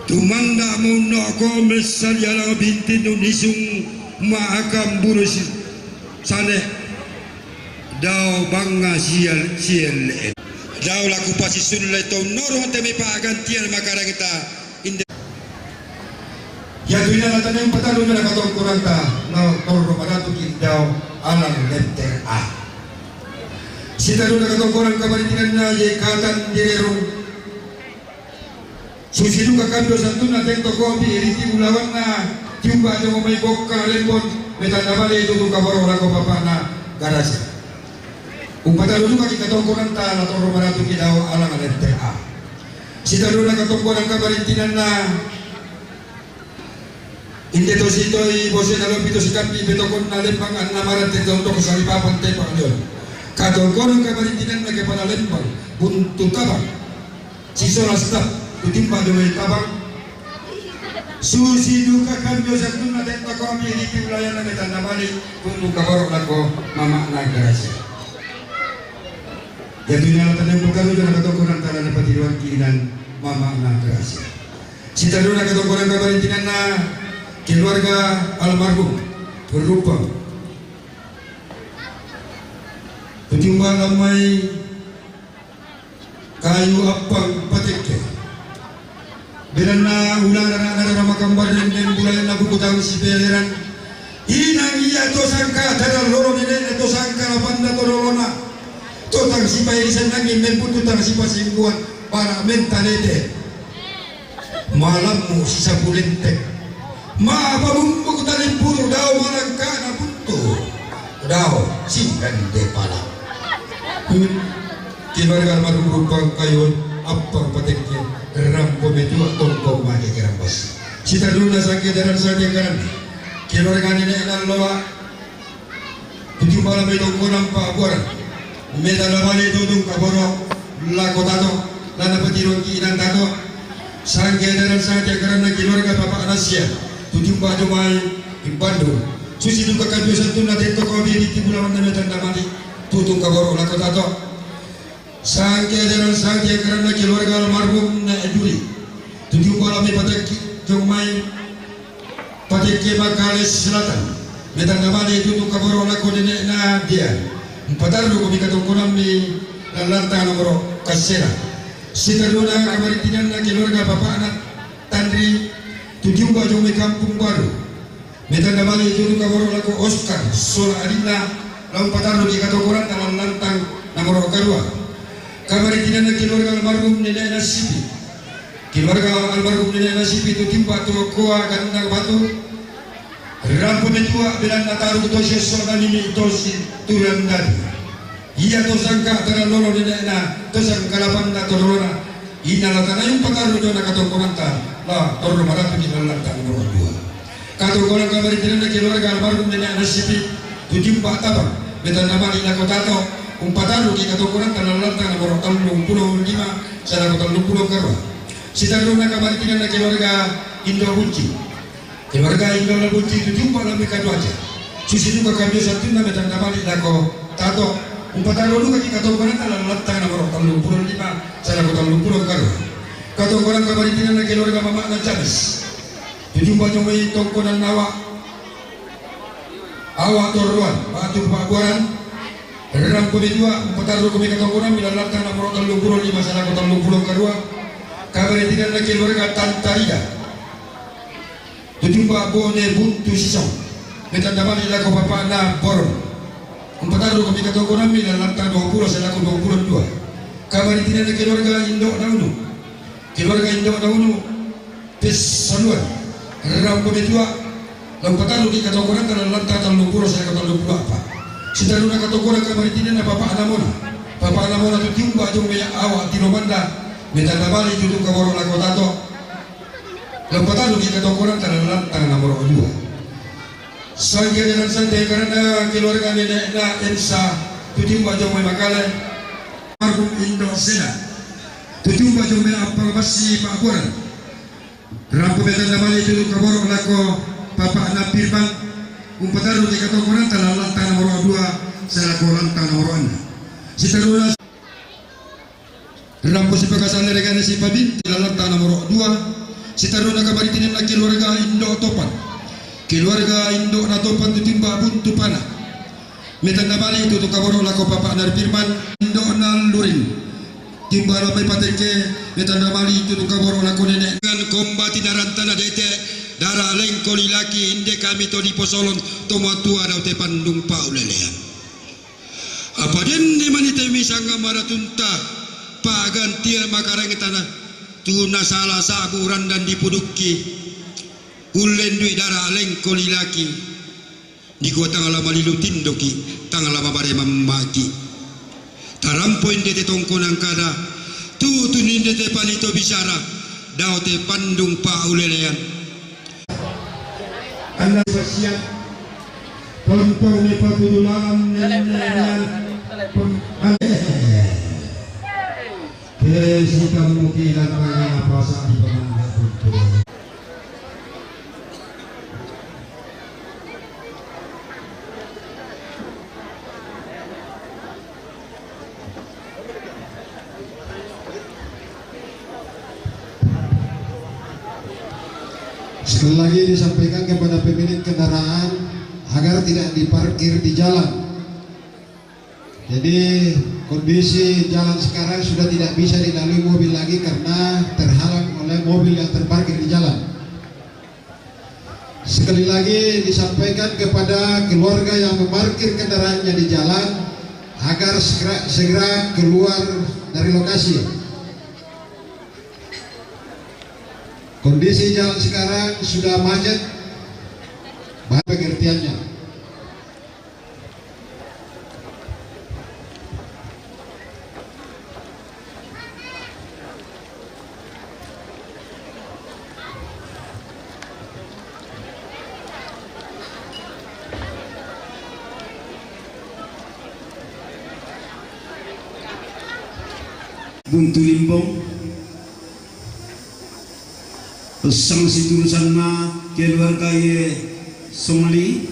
Tumanda munno ko messali alang bintin unisung maakam burus sane dao bangnga sial siel dao laku pasisulle to noro temi pagantian makarangta. Inde. Yatu ina nataneng pataluna nakatongkoranta, na torro manatu kindau alang lenter a. Sitaluna katongkorang kamarintinganna ye katan direrung. Susi duka kando santunna tento kopi riti ulawanna tiuba jongo mai bokka lembon metanda bale itu duka boro lako bapakna garasi. Umpatalu duka ki katongkoranta na torro manatu kindau alang lenter a. Sitaluna katongkorang kamarintinganna inde to sitoi bosena lopi to sikampi betokonna lembang anna marante to toko salipapan tepang lion. Katongkorang kamarintinganna kepala lembang buntu tabang. Sisola staf kutimba dole tabang. Susi duka kami osatunna tenta komi di wilayah na metanda balik buntu kabaro lako mama'na garasi. Jadi na taneng bukaru jana katongkorang tala na patiruan kinan mama'na garasi. Sitaluna katongkorang kamarintinganna keluarga almarhum berlubang. Tujumba lamai kayu appang patekke. Beranna ulang anak-anak ramakan badan dan bulan aku kutang si peleran. Inang iya to sangka tadal loro nenek to sangka lapanna to lorona. To tang sipai risenangi membutu tang sipasimbuan para mentalete. Malammu sisapulente. Ma apa bumbu kutalimpuru dao malangkana buntu. Dao singkande pala. Keluarga almarhum rumpang kayun appang patekke rampo metua tongkong mage kerambas. Sitaruna sangke daran sangke karan. Keluarga nenek nan loa Tujuh malam itu kau nampak buar. Meta labale tutung kaboro lako tato lana petirong ki inan tato. Sangke daran sangke karena keluarga bapak nasia. Tujuh mbak jomai di Bandung. Susi duka kabio satu na tento kau biri tibu lawan na meta namani tutung kaboro lako tato. Sangke daran sangke karena keluarga almarhum na eduri. Tujuh malam patekke jomai patekke Makale Selatan. Metang namane itu tu kaboro lako nenek na dia. Empat ardo ko mika tongkonan mi lalanta nomoro kasera. Sitaruna kamarintinan na keluarga bapak anak Tanri tujuh bajong mi kampung baru. Metanda bali itu duka boro lako Oscar sola adinna lau patarru di katokoran dalam lantang namoro karua. Kamaritinanna keluarga almarhum nene'na Sipi. Keluarga almarhum nene'na Sipi tu timba tu koa ganna batu. Rampo metua belanna taru tosi esso na nini tosi turan dadi. Ia to sangka tana lolo nene'na, to sangka lapanna to lolona. Ina la tanai umpatarru jona katongkonanta, la torro maratu di lallanta nomoro dua. Katongkonan kamaritinanna keluarga almarhum nene'na Sipi, tu timba tapang, metanda mali lako tato, umpatarruki katongkonanta lallanta nomoro tallung pulo lima, salako tallung pulo karua. Sitarruna kamaritinanna keluarga Indo Bunci. Keluarga Indo Bunci tu timba lami kaduaja. Susi duka kambio sattunna metanda mali lako tato, umpatarru duka ki katongkonanta lallanta nomoro tallung pulo lima, salako tallung pulo karua. Katongkonan kamaritinanna keluarga mama'na James. Tu timba jomai tongkonan awa, awa torroan, batu pa'buaran. Rampo metua, umpatarru kami katongkonammi lallanta nomoro tallung pulo lima, salako tallung pulo karua. Kamaritinanna keluarga Tantarida. Tu timba Bone Buntu Sisong. Metanda mali lako bapa'na Boron. Umpatarru kami katongkonammi lallanta dua pulo salako dua pulo dua. Kamaritinanna keluarga Indo Naunu. Keluarga Indo Naunu. Pessaluan. Rampo metua. La umpatarruki katongkonanta lallanta tallung pulo salako tallung pulo appa. Sitarruna katongkonan kamaritinanna bapa'na Mona. Bapa'na Mona tu timba jomai awa Tilomanda. Metanda mali tu tu kaboro lako tato. La umpatarruki katongkonanta lallanta nomoro dua. Sangkia dengan santai karena keluarga nene'na Ensa tu timba jomai Makale. Almarhum Indo Sena. Tu timba jomai Appang Bassi Pakuaran. Rampo metanda mali tu kaboro lako bapa'na Firman. Umpatarruki katongkonanta lallanta nomoro dua, salako lallanta nomoro enneng. Sitarruna Rampo sipakasalle regana sipabinti lallanta nomoro dua. Sitarruna kamaritinanna keluarga Indo Topan. Keluarga Indo na Topan tu timba Buntu Pana. Metanda mali tu tu kaboro lako bapa'na Firman. Indo na Lurin. Timba labai Pateke, metanda mali tu tu kaboro lako nene. Dengan kombati narantana dete, dara lengko lilaki inde kami to diposolon to matua dao te pandung paulelean. Apa denne mani te misanga maratunta, pagantian makareng tana, tu nasala sabu randan dipudukki, ullen dui dara lengko lilaki, dikua tang la malilu tindoki, tang la mabare mammaki. Tarampo inde te tongkonan kada, tutu ninde te palito bisara, dao te pandung paulelean. Anda spesial. Pontong ni patudulan, nennenan, pem-, ke si kamu kilang maya pasa di pemanda tutu. Sekali lagi disampaikan kepada pemilik kendaraan agar tidak diparkir di jalan. Jadi, kondisi jalan sekarang sudah tidak bisa dilalui mobil lagi karena terhalang oleh mobil yang terparkir di jalan. Sekali lagi disampaikan kepada keluarga yang memarkir kendaraannya di jalan agar segera, segera keluar dari lokasi. Kondisi jalan sekarang sudah macet, banyak pengertiannya. Buntu Limbong. Pessang siturusanna keluarga ye Songli.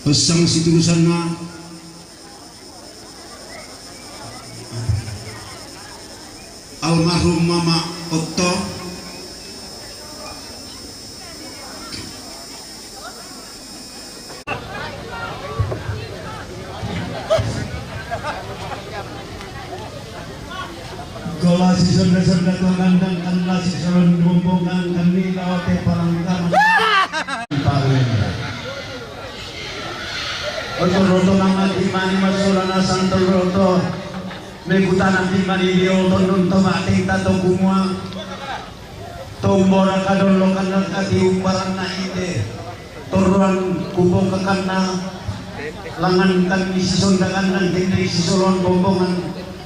Pessang siturusanna almarhum Mama Otto. Gola si sonda-sonda tuangan dan kanna si solon bumbungan kami lawate palang utama. Pak Wenda. Oto roto mangati mani masulana santo roto. Mekutana ti mani dio tondon to mati tato kumua. Tombora kadolo kana kati umbaran na ide. Toruan kubo kakana. Langan kan isi sondakan dan kini isi soloan bombongan.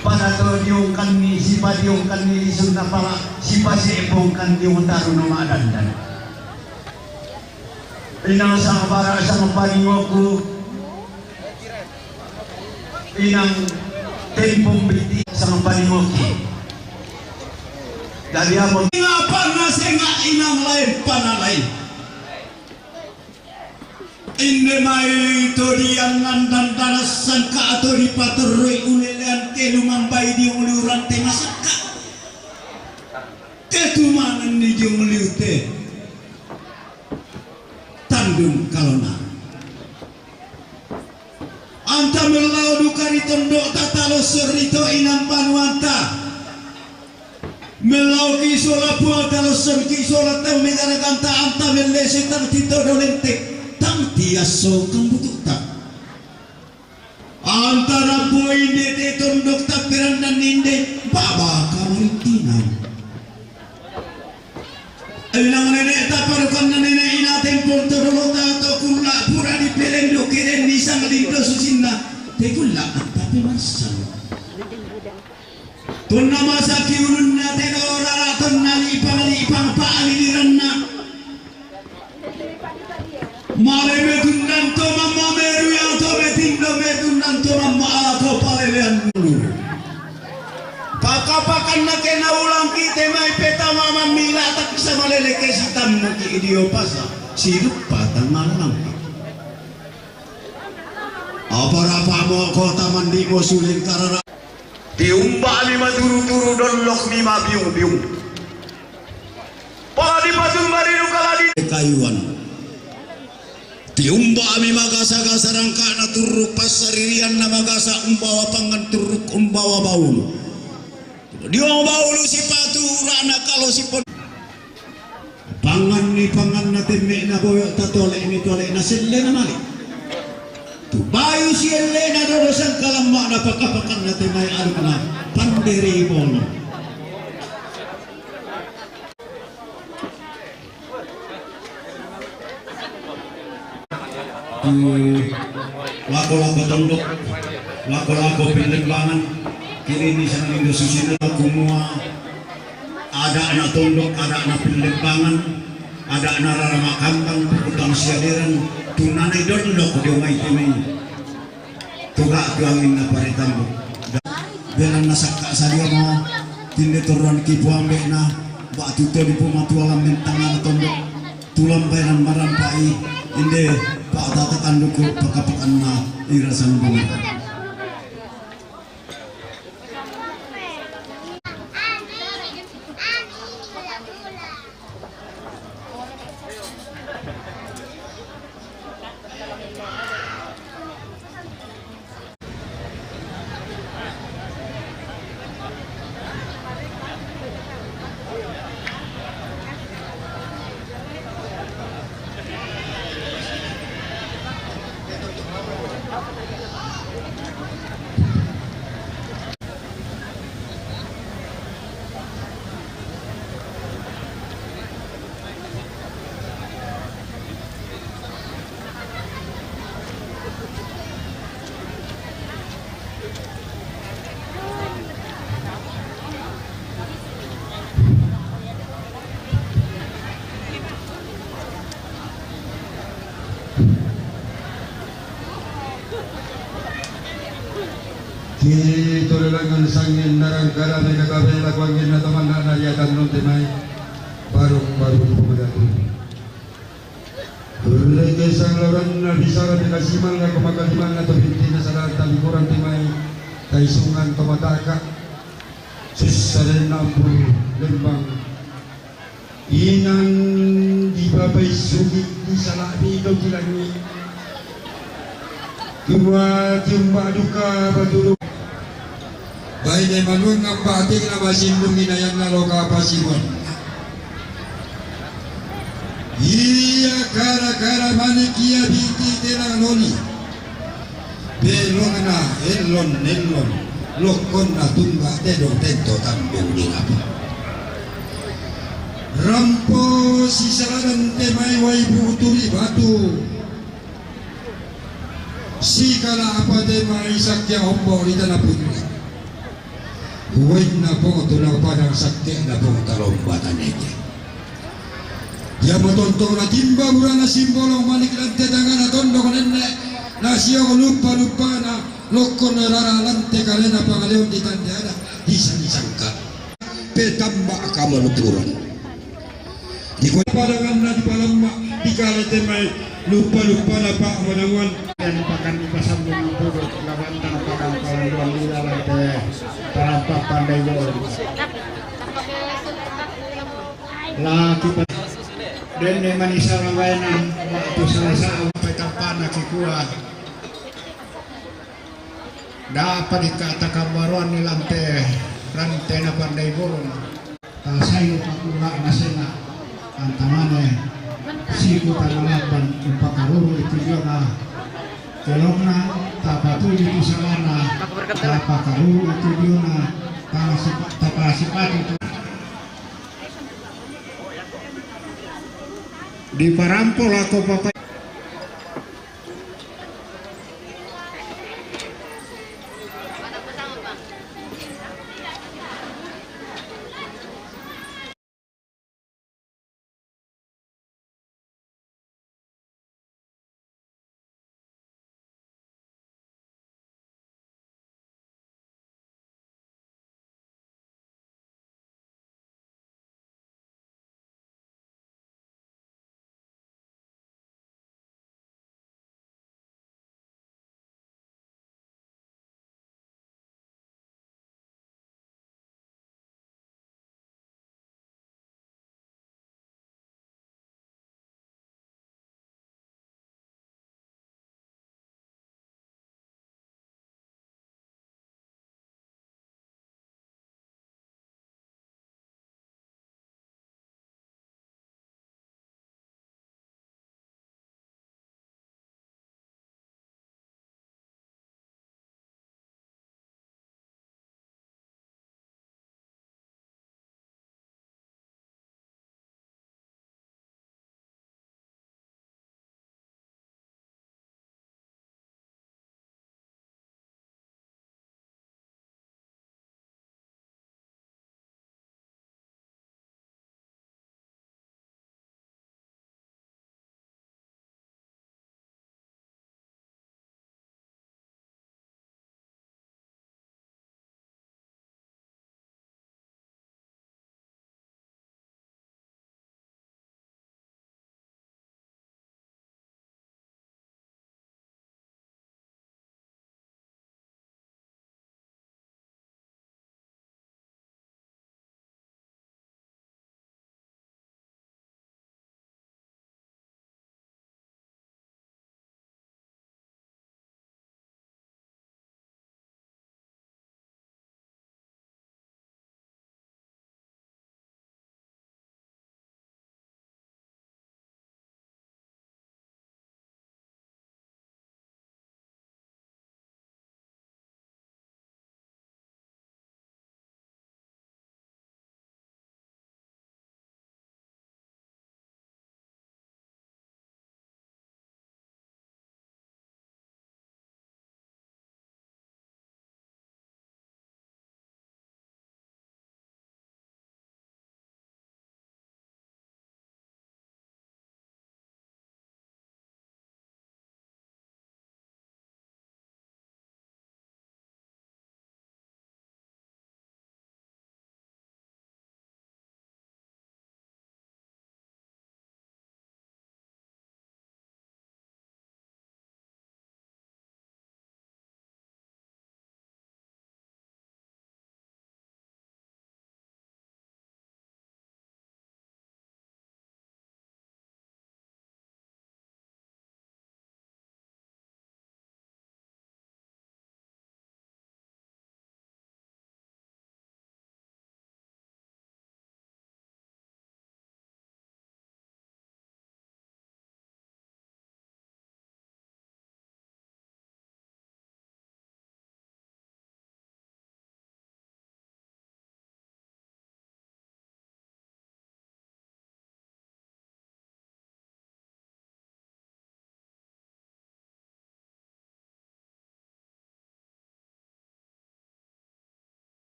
Pada to diungkan ni si padiungkan ni sunda pala si pasi epongkan diung taru no madandan. Inang sang para sang paniwaku. Inang tempong biti sang paniwaku. Dari apa? Ngapa na senga inang lain pana lain. Inde mai to diangan dan danas sangka ato dipaterroi ulelean telu mambai di uliuran te masakka. Ketumanan di jong liute. Tandung kalona. Anta mellau duka ri tondok tatalo serito inang panuanta. Mellau ki sola puang talo serki sola tau megara kanta anta melle setang tito dolente. Tang tiaso kang butukta. Antara boy inde te tondok taperan dan inde baba kamaritinau. Ilang nenek taparukan nenek ina tempon todolo tato kula pura di pelen do keren di sang lindo susinna te kula tapi marsan. Tonna masaki ulunna te do rara tonna lipang lipang pa aliranna. Male metundan to mamma meru yang to metindo metundan to mamma ala to palelean dulu. Pakapakan na kena ulang kite mai peta mama mila tak bisa malele ke sitam na ki idio pasa. Sidup patang malam. Apa rapa mo kota mandi mo suling karara. Tiumba mi maturu-turu dollok mi mabiung-biung. Pala dipatun mariru kaladi. Kayuan. Tiumba mi magasa-gasa rangka na turruk passaririan na magasa umbawa pangan turruk umbawa baulu. Dio baulu sipatu urana kalo sipon. Pangan ni pangan na temme na boyo ta tole ni tole na selle na mali. Tu bayu si elle na dodo sangkalamma na pakapakan na temai aluk na panderi bono. Tu lako-lako tondok, lako-lako pellembangan, kini ni sana indo susina kumua, ada na tondok, ada na pellembangan, ada na rara makambang, pukutang siaderan, tunanai tondok, dia mai temi. Tuga tuangin na paritambu. Belan na sakka sadia mo, tinde toruan ki puambe na, batu to di pumatualan mentangan tondok, tulang belan marampai, inde, pak tata tanduku, pakapakan na, irasan bunga. Kito lelangan sangin narang kala mega kabe lakuangin na teman na nariatan non temai. Barung-barung pemegatu. Leke sang lauran na bisa la mega simal na kemaka simal na tebinti na sadar tadi kurang temai. Taisungan tomataka. Susaren ampun lembang. Inang di babai sugi di salak di toki langi. Dua tiumba duka baturu. Baine manuang ngamba ating na masindung inayan na loka pasiruan. Iya kara-kara manik iya binti tenang noni. Belokna ellon-ellon, lokkonna tungga tedong tento tambung di lapa. Rampo sisalanan te mai wai buhu turi batu. Sikala apa te mai sakkia ombo di tana putri. Uwainna pong tu napadang sakke'na pong talomba tanege. Ia matonto na timba burana simbolong manik lante tangana tondok nenne, nasio lupa-lupana, lokkon rara lante kalena pangaleon di tande ada, bisa disangka. Petamba kamalupuran. Di kota padanganna dipalamma, dikale te mai lupa-lupana pa' manamuan. Dan pakan dipasambung puduk, labantang pakan palanduan lila lante tarampak pandai gol. Laki pa-, denne manisa lawaena, waktu salah sa'u petampana kikua. Dapa dikata kabaruan ni lante, rante na pandai burung. Tasai upakula nasena, antamane, siku tanalapan upakaruru itu diona. Kelokna, tapatuli tu salana, tapakaruru itu diona, tapasipa-, tapasipatu tu. Diparampo lako papa.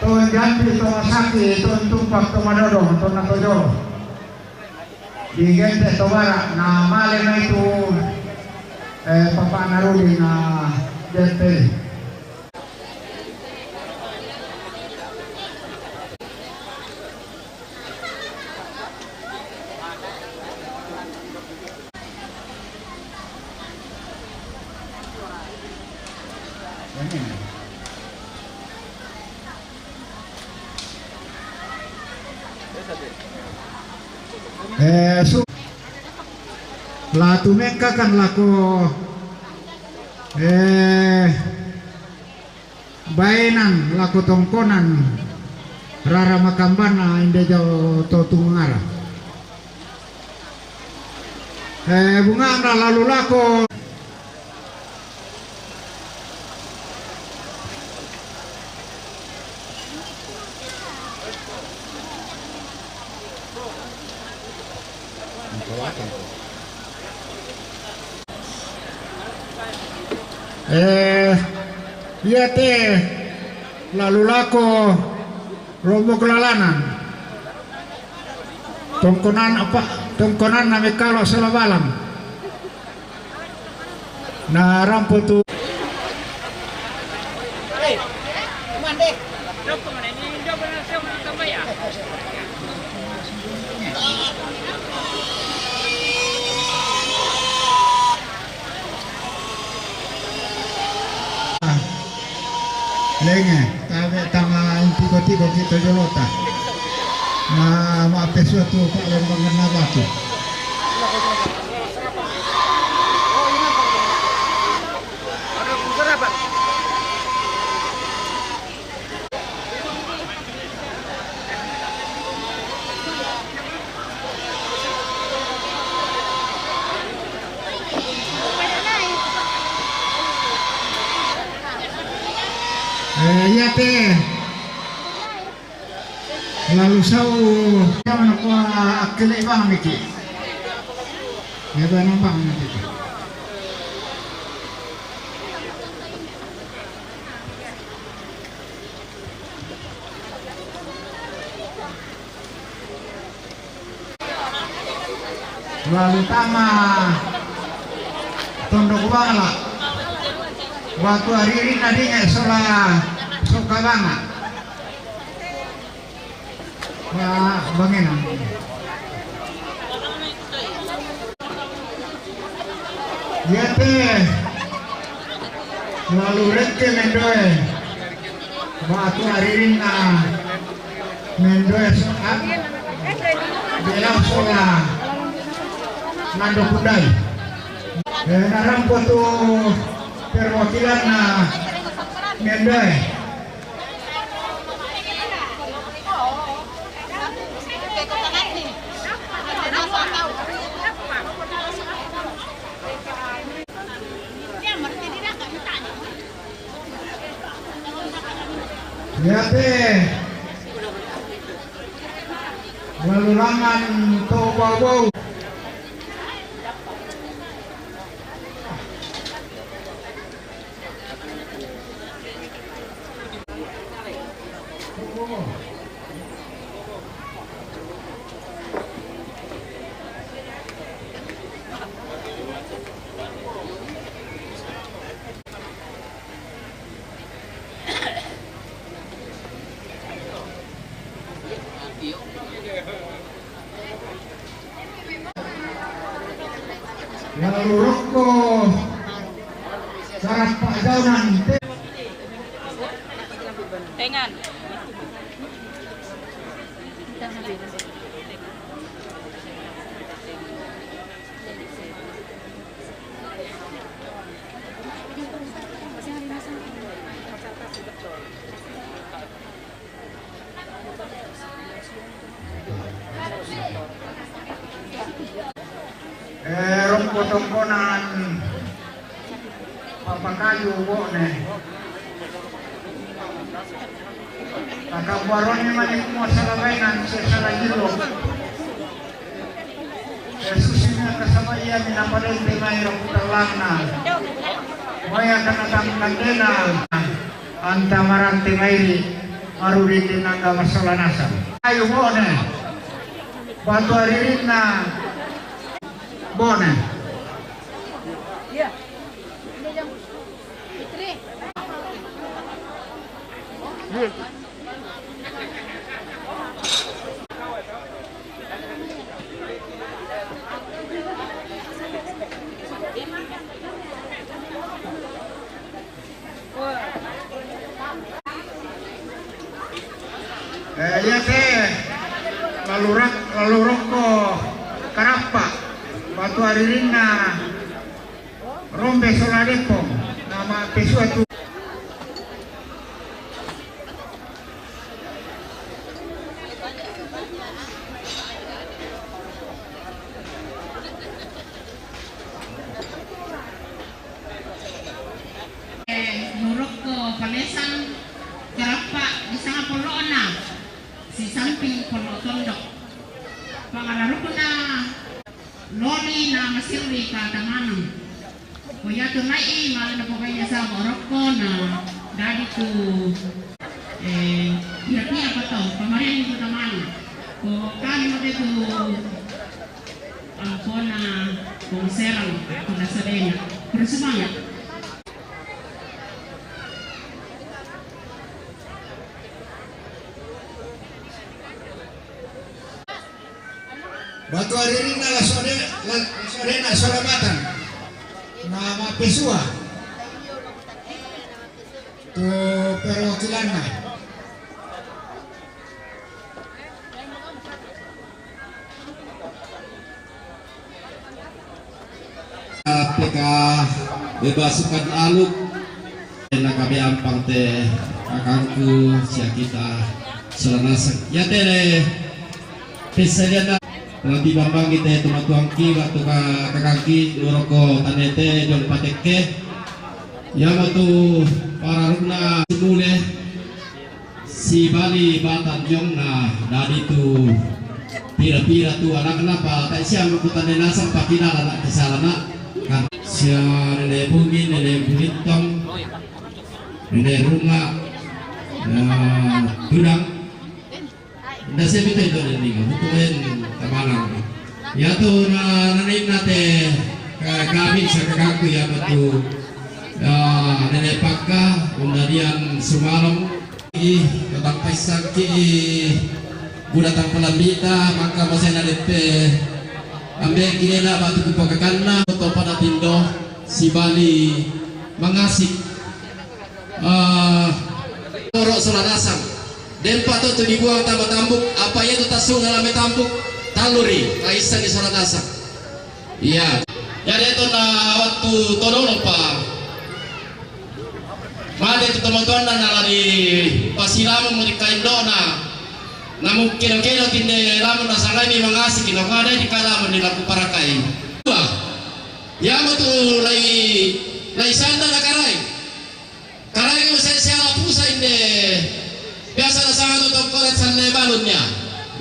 Tun Jambi to masaki, tun Tumpak to madodong, tun natojolo. Di Gente to bara, na male mai tu, eh, Papa Narudi na Gente. Eh, su-, la tumengkakan lako, eh, baenan lako tongkonan rara makambana inde jo to tungara. Eh, bungana lalu lako. Eh, iya te lalu lako lombok lalanan. Tongkonan apa? Tongkonan name kalo sala balang. Na rampo tu. Lenge, tabe tama intiko-tiko kita jolota. Na ma pesuatu pa lembangan nabatu. Eh, iya te. Lalu sau, ya, mana kua akele bang niki. Ya, bang nambang nanti. Lalu tama tondok bangala. Waktu hari ini tadi nggak sola soka banga. Wa bangena. Yate lalu reke mendoe. Batu aririnna mendoe soat bela sola nando kundai. Eh, narampo tu perwakilanna mendoe. Yate. Walulangan to bau-bau. Lalu rokko sarappa jaunan te. Tengan. Eh, rongko tongkonan papakayu bone. Takabuaronni mani kumua sala baenan sia sala jillo. Yesus ini aka sama ia minapalente mai raputallanna. Mai aka natangkandena anta marante mairi. Maruri tinangga masola nasang. Ayo bone. Batu aririnna bone. Eh, iya te, lalu rak-, lalu rokko karappa, batu aririnna rombe sola deppo, nama pesua tu. Nurokko palesang karappa di sana pollo'na sisamping pollo tondok. Pangararukna loli na masirri ka tamaneng. Ko iyatu nai'i mala napogaiya saba rokko na dadi tu, eh, pira-pira pato pamareni tu tamaneng. Ko kami mate tu Ampona Kong Serang, Kong Sadena. Terus semangat. Batu aririnna la sode-, la sodena sola matang. Na mappesua. Tu perwakilanna. Peka bebasukan aluk. Nakabe ampang te kakangku sia kita sola nasang. Iya tele pessadianna. Nanti bambang kita tomatuangki, waktu ka-, kakangki, nuroko tanete, jong patekke. Iya matu pararukna semule. Sibali batang jong na dadi tu pira-pira tu anakna pa, tak siang ku tanda nasang pakidala anak kisalana. Kan sia nene bungi, nene bulittong, nene runga, na tudang. Nda sepi tu itu nene, butuhen tamanang. Iya tu na, nene nate, ka-, kami sakakaku iya matu. Ya, nene pakka, undadian sumalong. Ih, datang paisangki, ih, buda tang palambita, maka masena deppe. Ambe kinena batu kupakakanna, to pada tindo, sibali, mangasik. Eh, toro sola nasang. Dempa to tu dibuang tama tambuk, apa iya tu tasung dalam tambuk, taluri, kaisani sola nasang. Iya. Jadi itu na waktu todolo pa. Mate tu tomatoanna nalari pasilamu muni kaindona. Namu keno-keno tinde lamu nasangai mi mangasiki, nakua dai dikalamu ni laku parakai. Dua. Yamo tu lai, lai sanda nakarai. Karai mo sai siala pusa inde. Biasa nasanga tu tongkole sanne balunnya.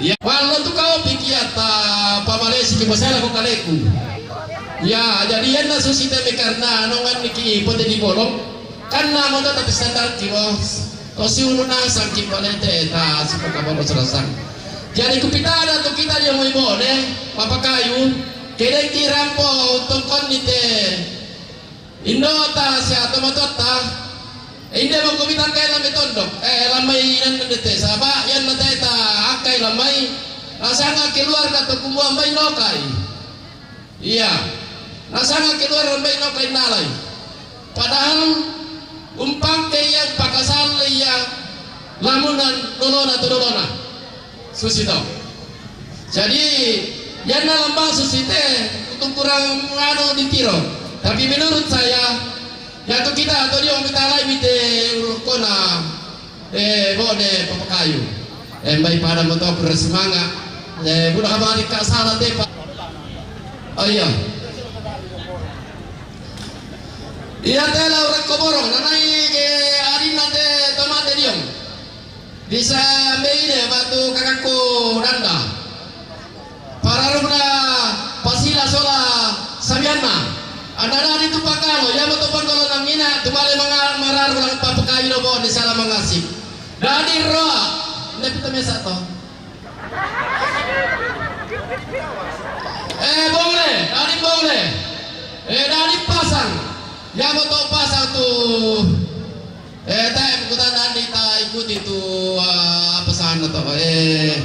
Ya, wallo tu kau pikiatta pamalesi ki masala ko kaleku. Ya, jadi yenna susi teme karena nongan niki pote di bolong. Karena mo tata standar ki bos. Ko si ulu nasang ki palete ta suka kabolo serasang. Jadi kupitana tu kita dia mo ibone, papakayu, kedeki rampo tongkon nite. Indota sia tomatoatta. Inde mo kumitang kai lambe tondok. Eh, lambai inan dete. Saba, yan matai ta akai lambai. Nasanga keluarga tu kumua mbai nokai. Iya. Nasanga keluarga mbai nokai nalai. Padahal umpang ke iya pakasal iya lamunan dolona tu dolona. Susi to. Jadi, yanna lambang susi te, utung kurang anu ditiro. Tapi menurut saya, yatu kita atau dia kita lai mite kona, eh, bone papakayu. Eh, mbai pada motor semangat. Eh, budak habari kak salah tepa. Oh iya. Iya tela urak koborong, nanai ke adinna te tomate diong. Bisa mbeine batu kakakku danda. Pararukna pasila sola sabianna. Anana ditu pakalo, yamo to pangkolo nangina, tumale manga-, mararuk lang papakayu dobo ni sala mangasik. Dadi roa, nda pita mesa to. Eh, bongle, dadi bongle. Eh, dadi pasang. Ya, mo to pasang tu. Eh, tae, kuta dadi ta ikuti tu, ah, apa sana to. Eh,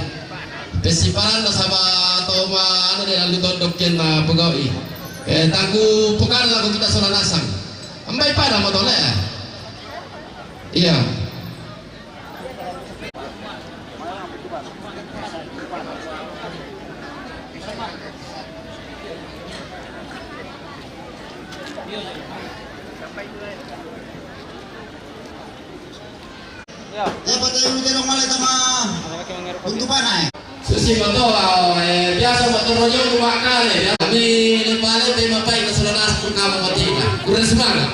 pesiparan na sama to ma, anu de, lalu to dokken na pegawai. Eh, tangku pekan lagu kita sola nasang. Ambai pada mo to le. Iya. Ya, pata yang udah dong male sama untuk panai. Susi moto, eh, biasa moto rojo tu makan ya. Kami lembale tema pai ke saudara kamu mati. Kurang semangat.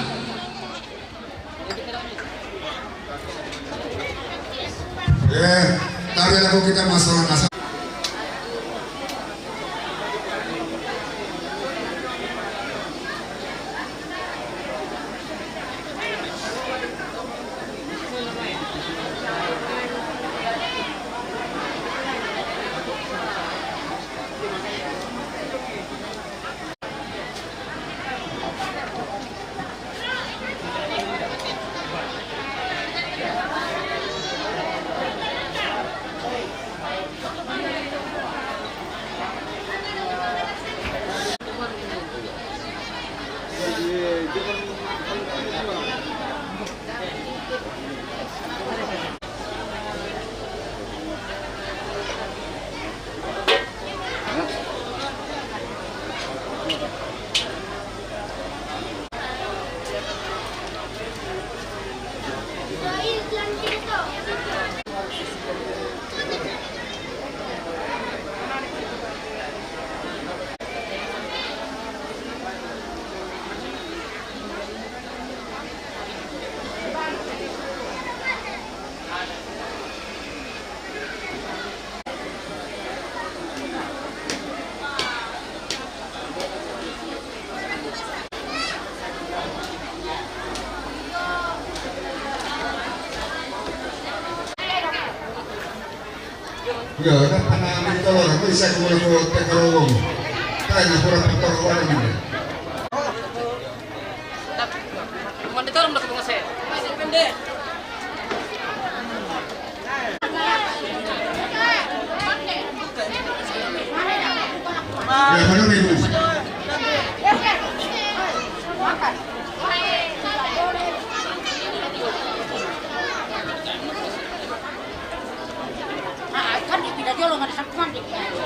Eh, tapi aku kita masalah kasar. Ya, ada panah di tolong, aku bisa keluar ke tekarolong. Tanya kurang petorong ini.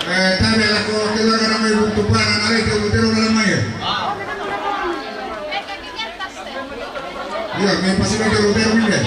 Eh, tane la ko ke la gara mai buntu para na re ke utero na mai. Iya, me pasi na ke utero mile.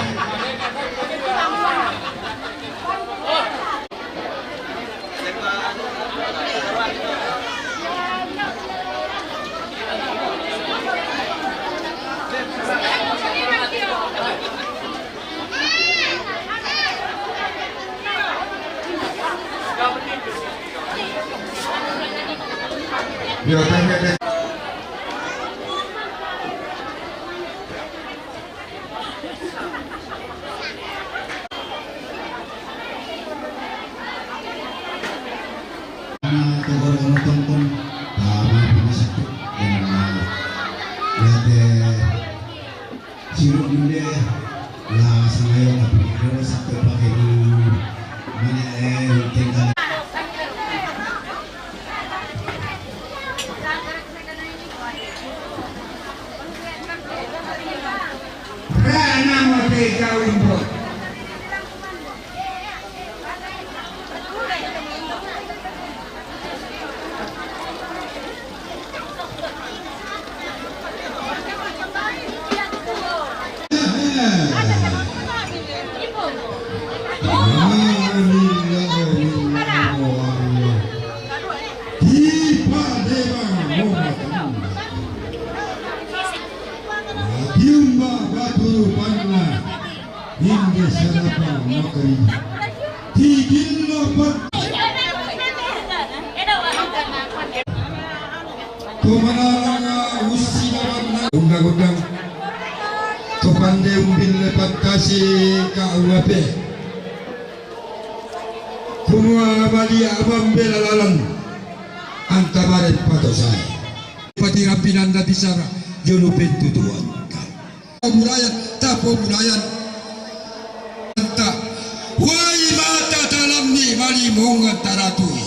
Nah, tegur sama tonton, ah, maaf ini sakit. Dan, ah, ya, teh, sirup dulu deh. Lah, sama ya, tapi terus sakit pakai dulu. Mana, eh, tinggal. Rana mo te kawin po. Diumba batu panna, inde sarapa makari. Tigil lapat. Tumanalanga usi lawanna. Undang-undang. Tupande umbil lepat kasi ka uape. Kumua malia mambela lalan anta mare pato sae. Pati rampinanda bisara jolo pentutuanta. Mulayan, tapo mulayan. Anta. Wai mata talammi malimongan taratui.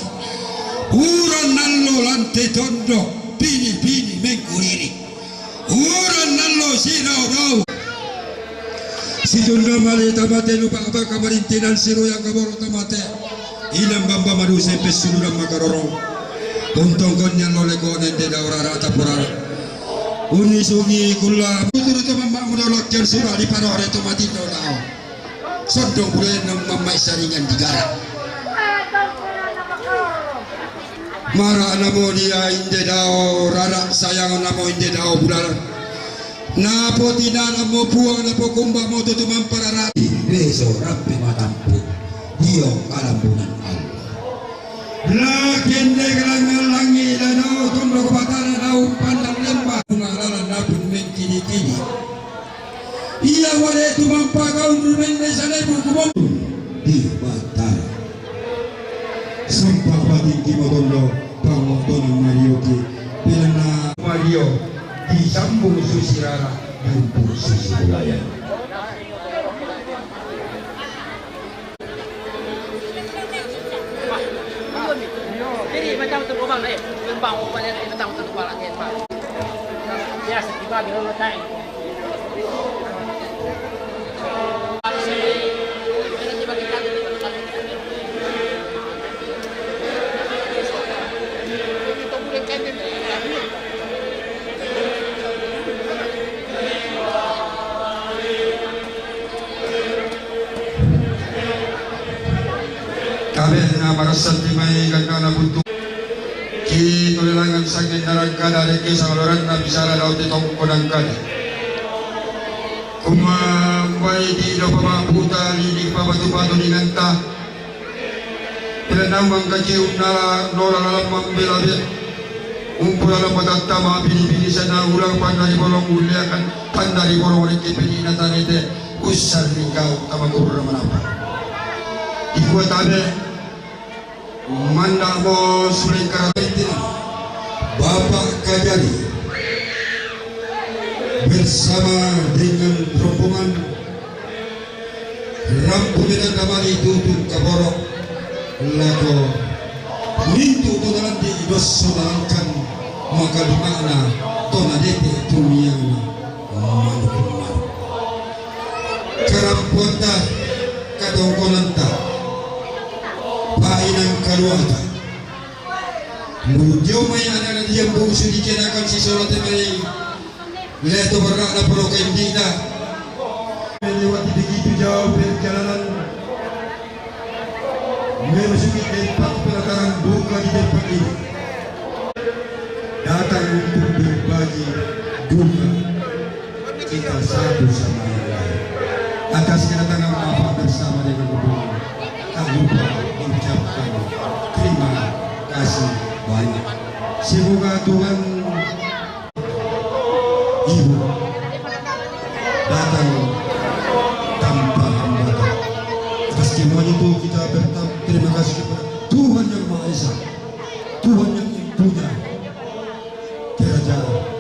Uran nallo lante tondo, pini-pini mengkuriri. Uran nallo sirau-rau. Sijunna male tamate lupa apa kamarintinan siru yang kaboro tamate. Inang bamba maduse pesuluran makaroro. Untong konyan lole kone de daurara tapurara. Uni sungi kula. Puturu to mamma muda lakyan sura di parore to mati to lao. Sondong bulen nang mamma saringan digara. Mara namo dia inde dao rara sayang namo inde dao bulan. Napo tinanamo puang napo kumba mo tutu mamparara. Beso rampe matampu. Dio kalambunan Allah. Lakende kalangan langi danau tondok batara daun pandang lembah. Bunga lalan napun mengkini-kini. Iya wale tumampa kau mende salebu kubon. Di batara. Sempak batin ki motondo pangotonan marioki. Pilana mario disambung susi rara. Dumpur susi bulayan. Jadi macam tu lubang eh. Lubang lubang yang macam tu lubang lagi. Biasa tiba dia letak. Kabehna marassan di mai gannana buntu. Ki tulelangan sangen narangkada deke sangaloranna bisara lao te tongko nangkada. Kumambai di do pamaputa lini pamatu-patu dinganta. Pila naung mangkaceung nala nola lalang mambela-bela. Umpulana matatta mapini-pini sana ulang pandari bolong uliakan pandari bolong reke penina tanete usar ringkau tamakurra manapa. Ikua tabe mandamo suleng karatentina Bapak Kajari bersama dengan rombongan. Rampu medan damani tutu kaboro lako mintu to dalan di dosso malangkan maka di makna to nadete tumiang manuk-manuk. Karampuanta katongkonanta painang kaluata. Mujau mai anak-anak dia bungsu dikenakan si solat mai. Leto berra'na poro kaindi'na. Melewati begitu jauh perjalanan memasuki tempat pelataran duka di tempat ini. Datang untuk berbagi duka kita satu sama yang lain. Atas kedatangan Bapak bersama dengan Ibu, tak lupa mengucapkan terima kasih banyak. Semoga Tuhan Ibu datang tanpa hambatan. Atas semuanya itu kita berta-, terima kasih kepada Tuhan Yang Maha Esa, Tuhan yang punya kerajaan.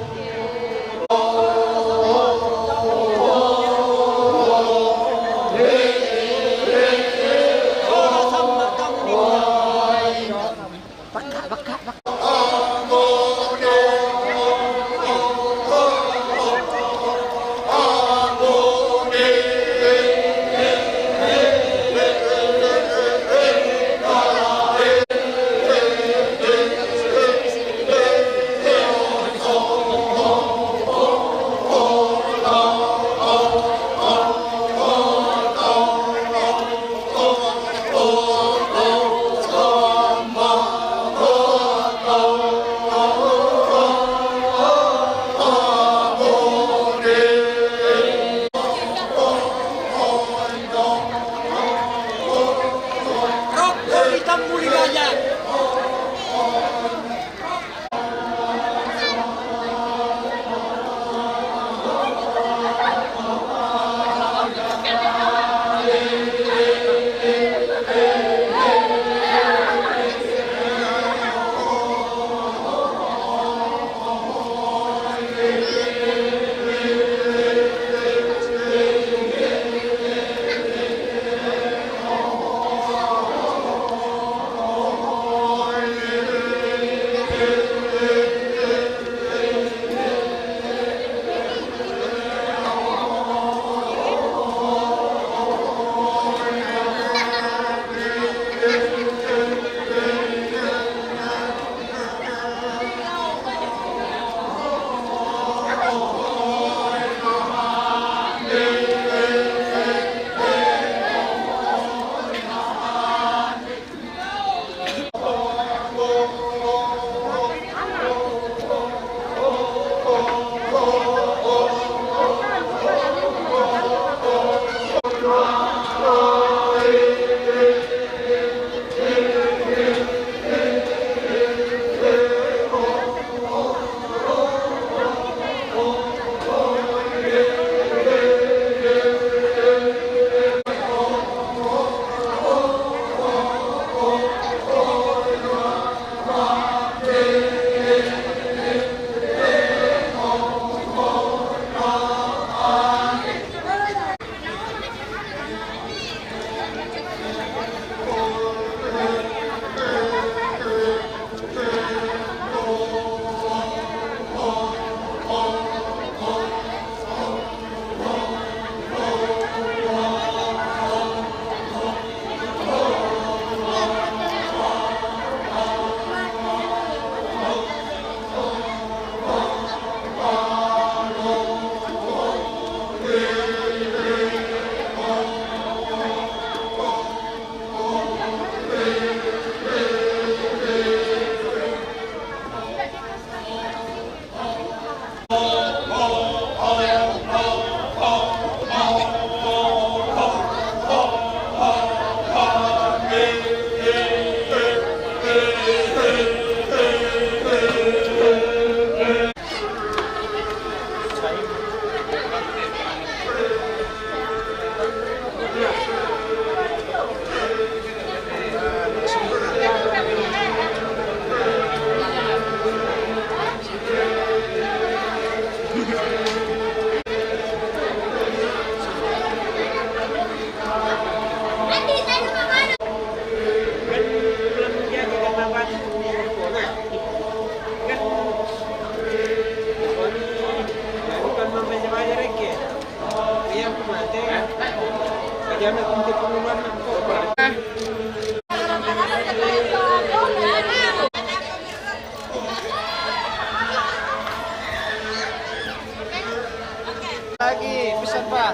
Lagi, pesan, Pak.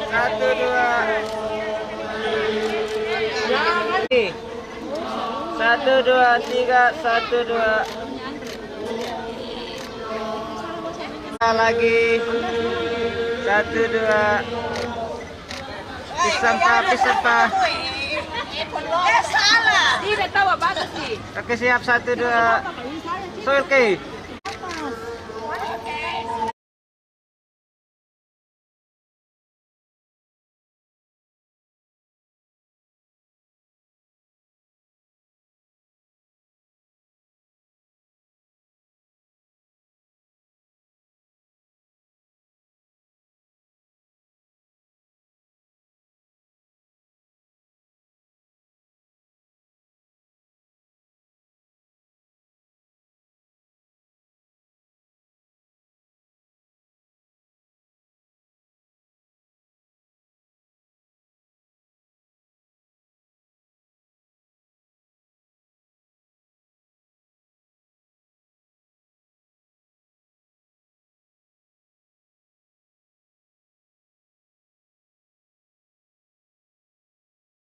Satu, dua. Satu, dua, tiga, satu, dua. Lagi. Satu, dua. Pesan, Pak, pesan, Pak. Tidak tahu apa sih. Oke, siap. Satu, dua. Oke.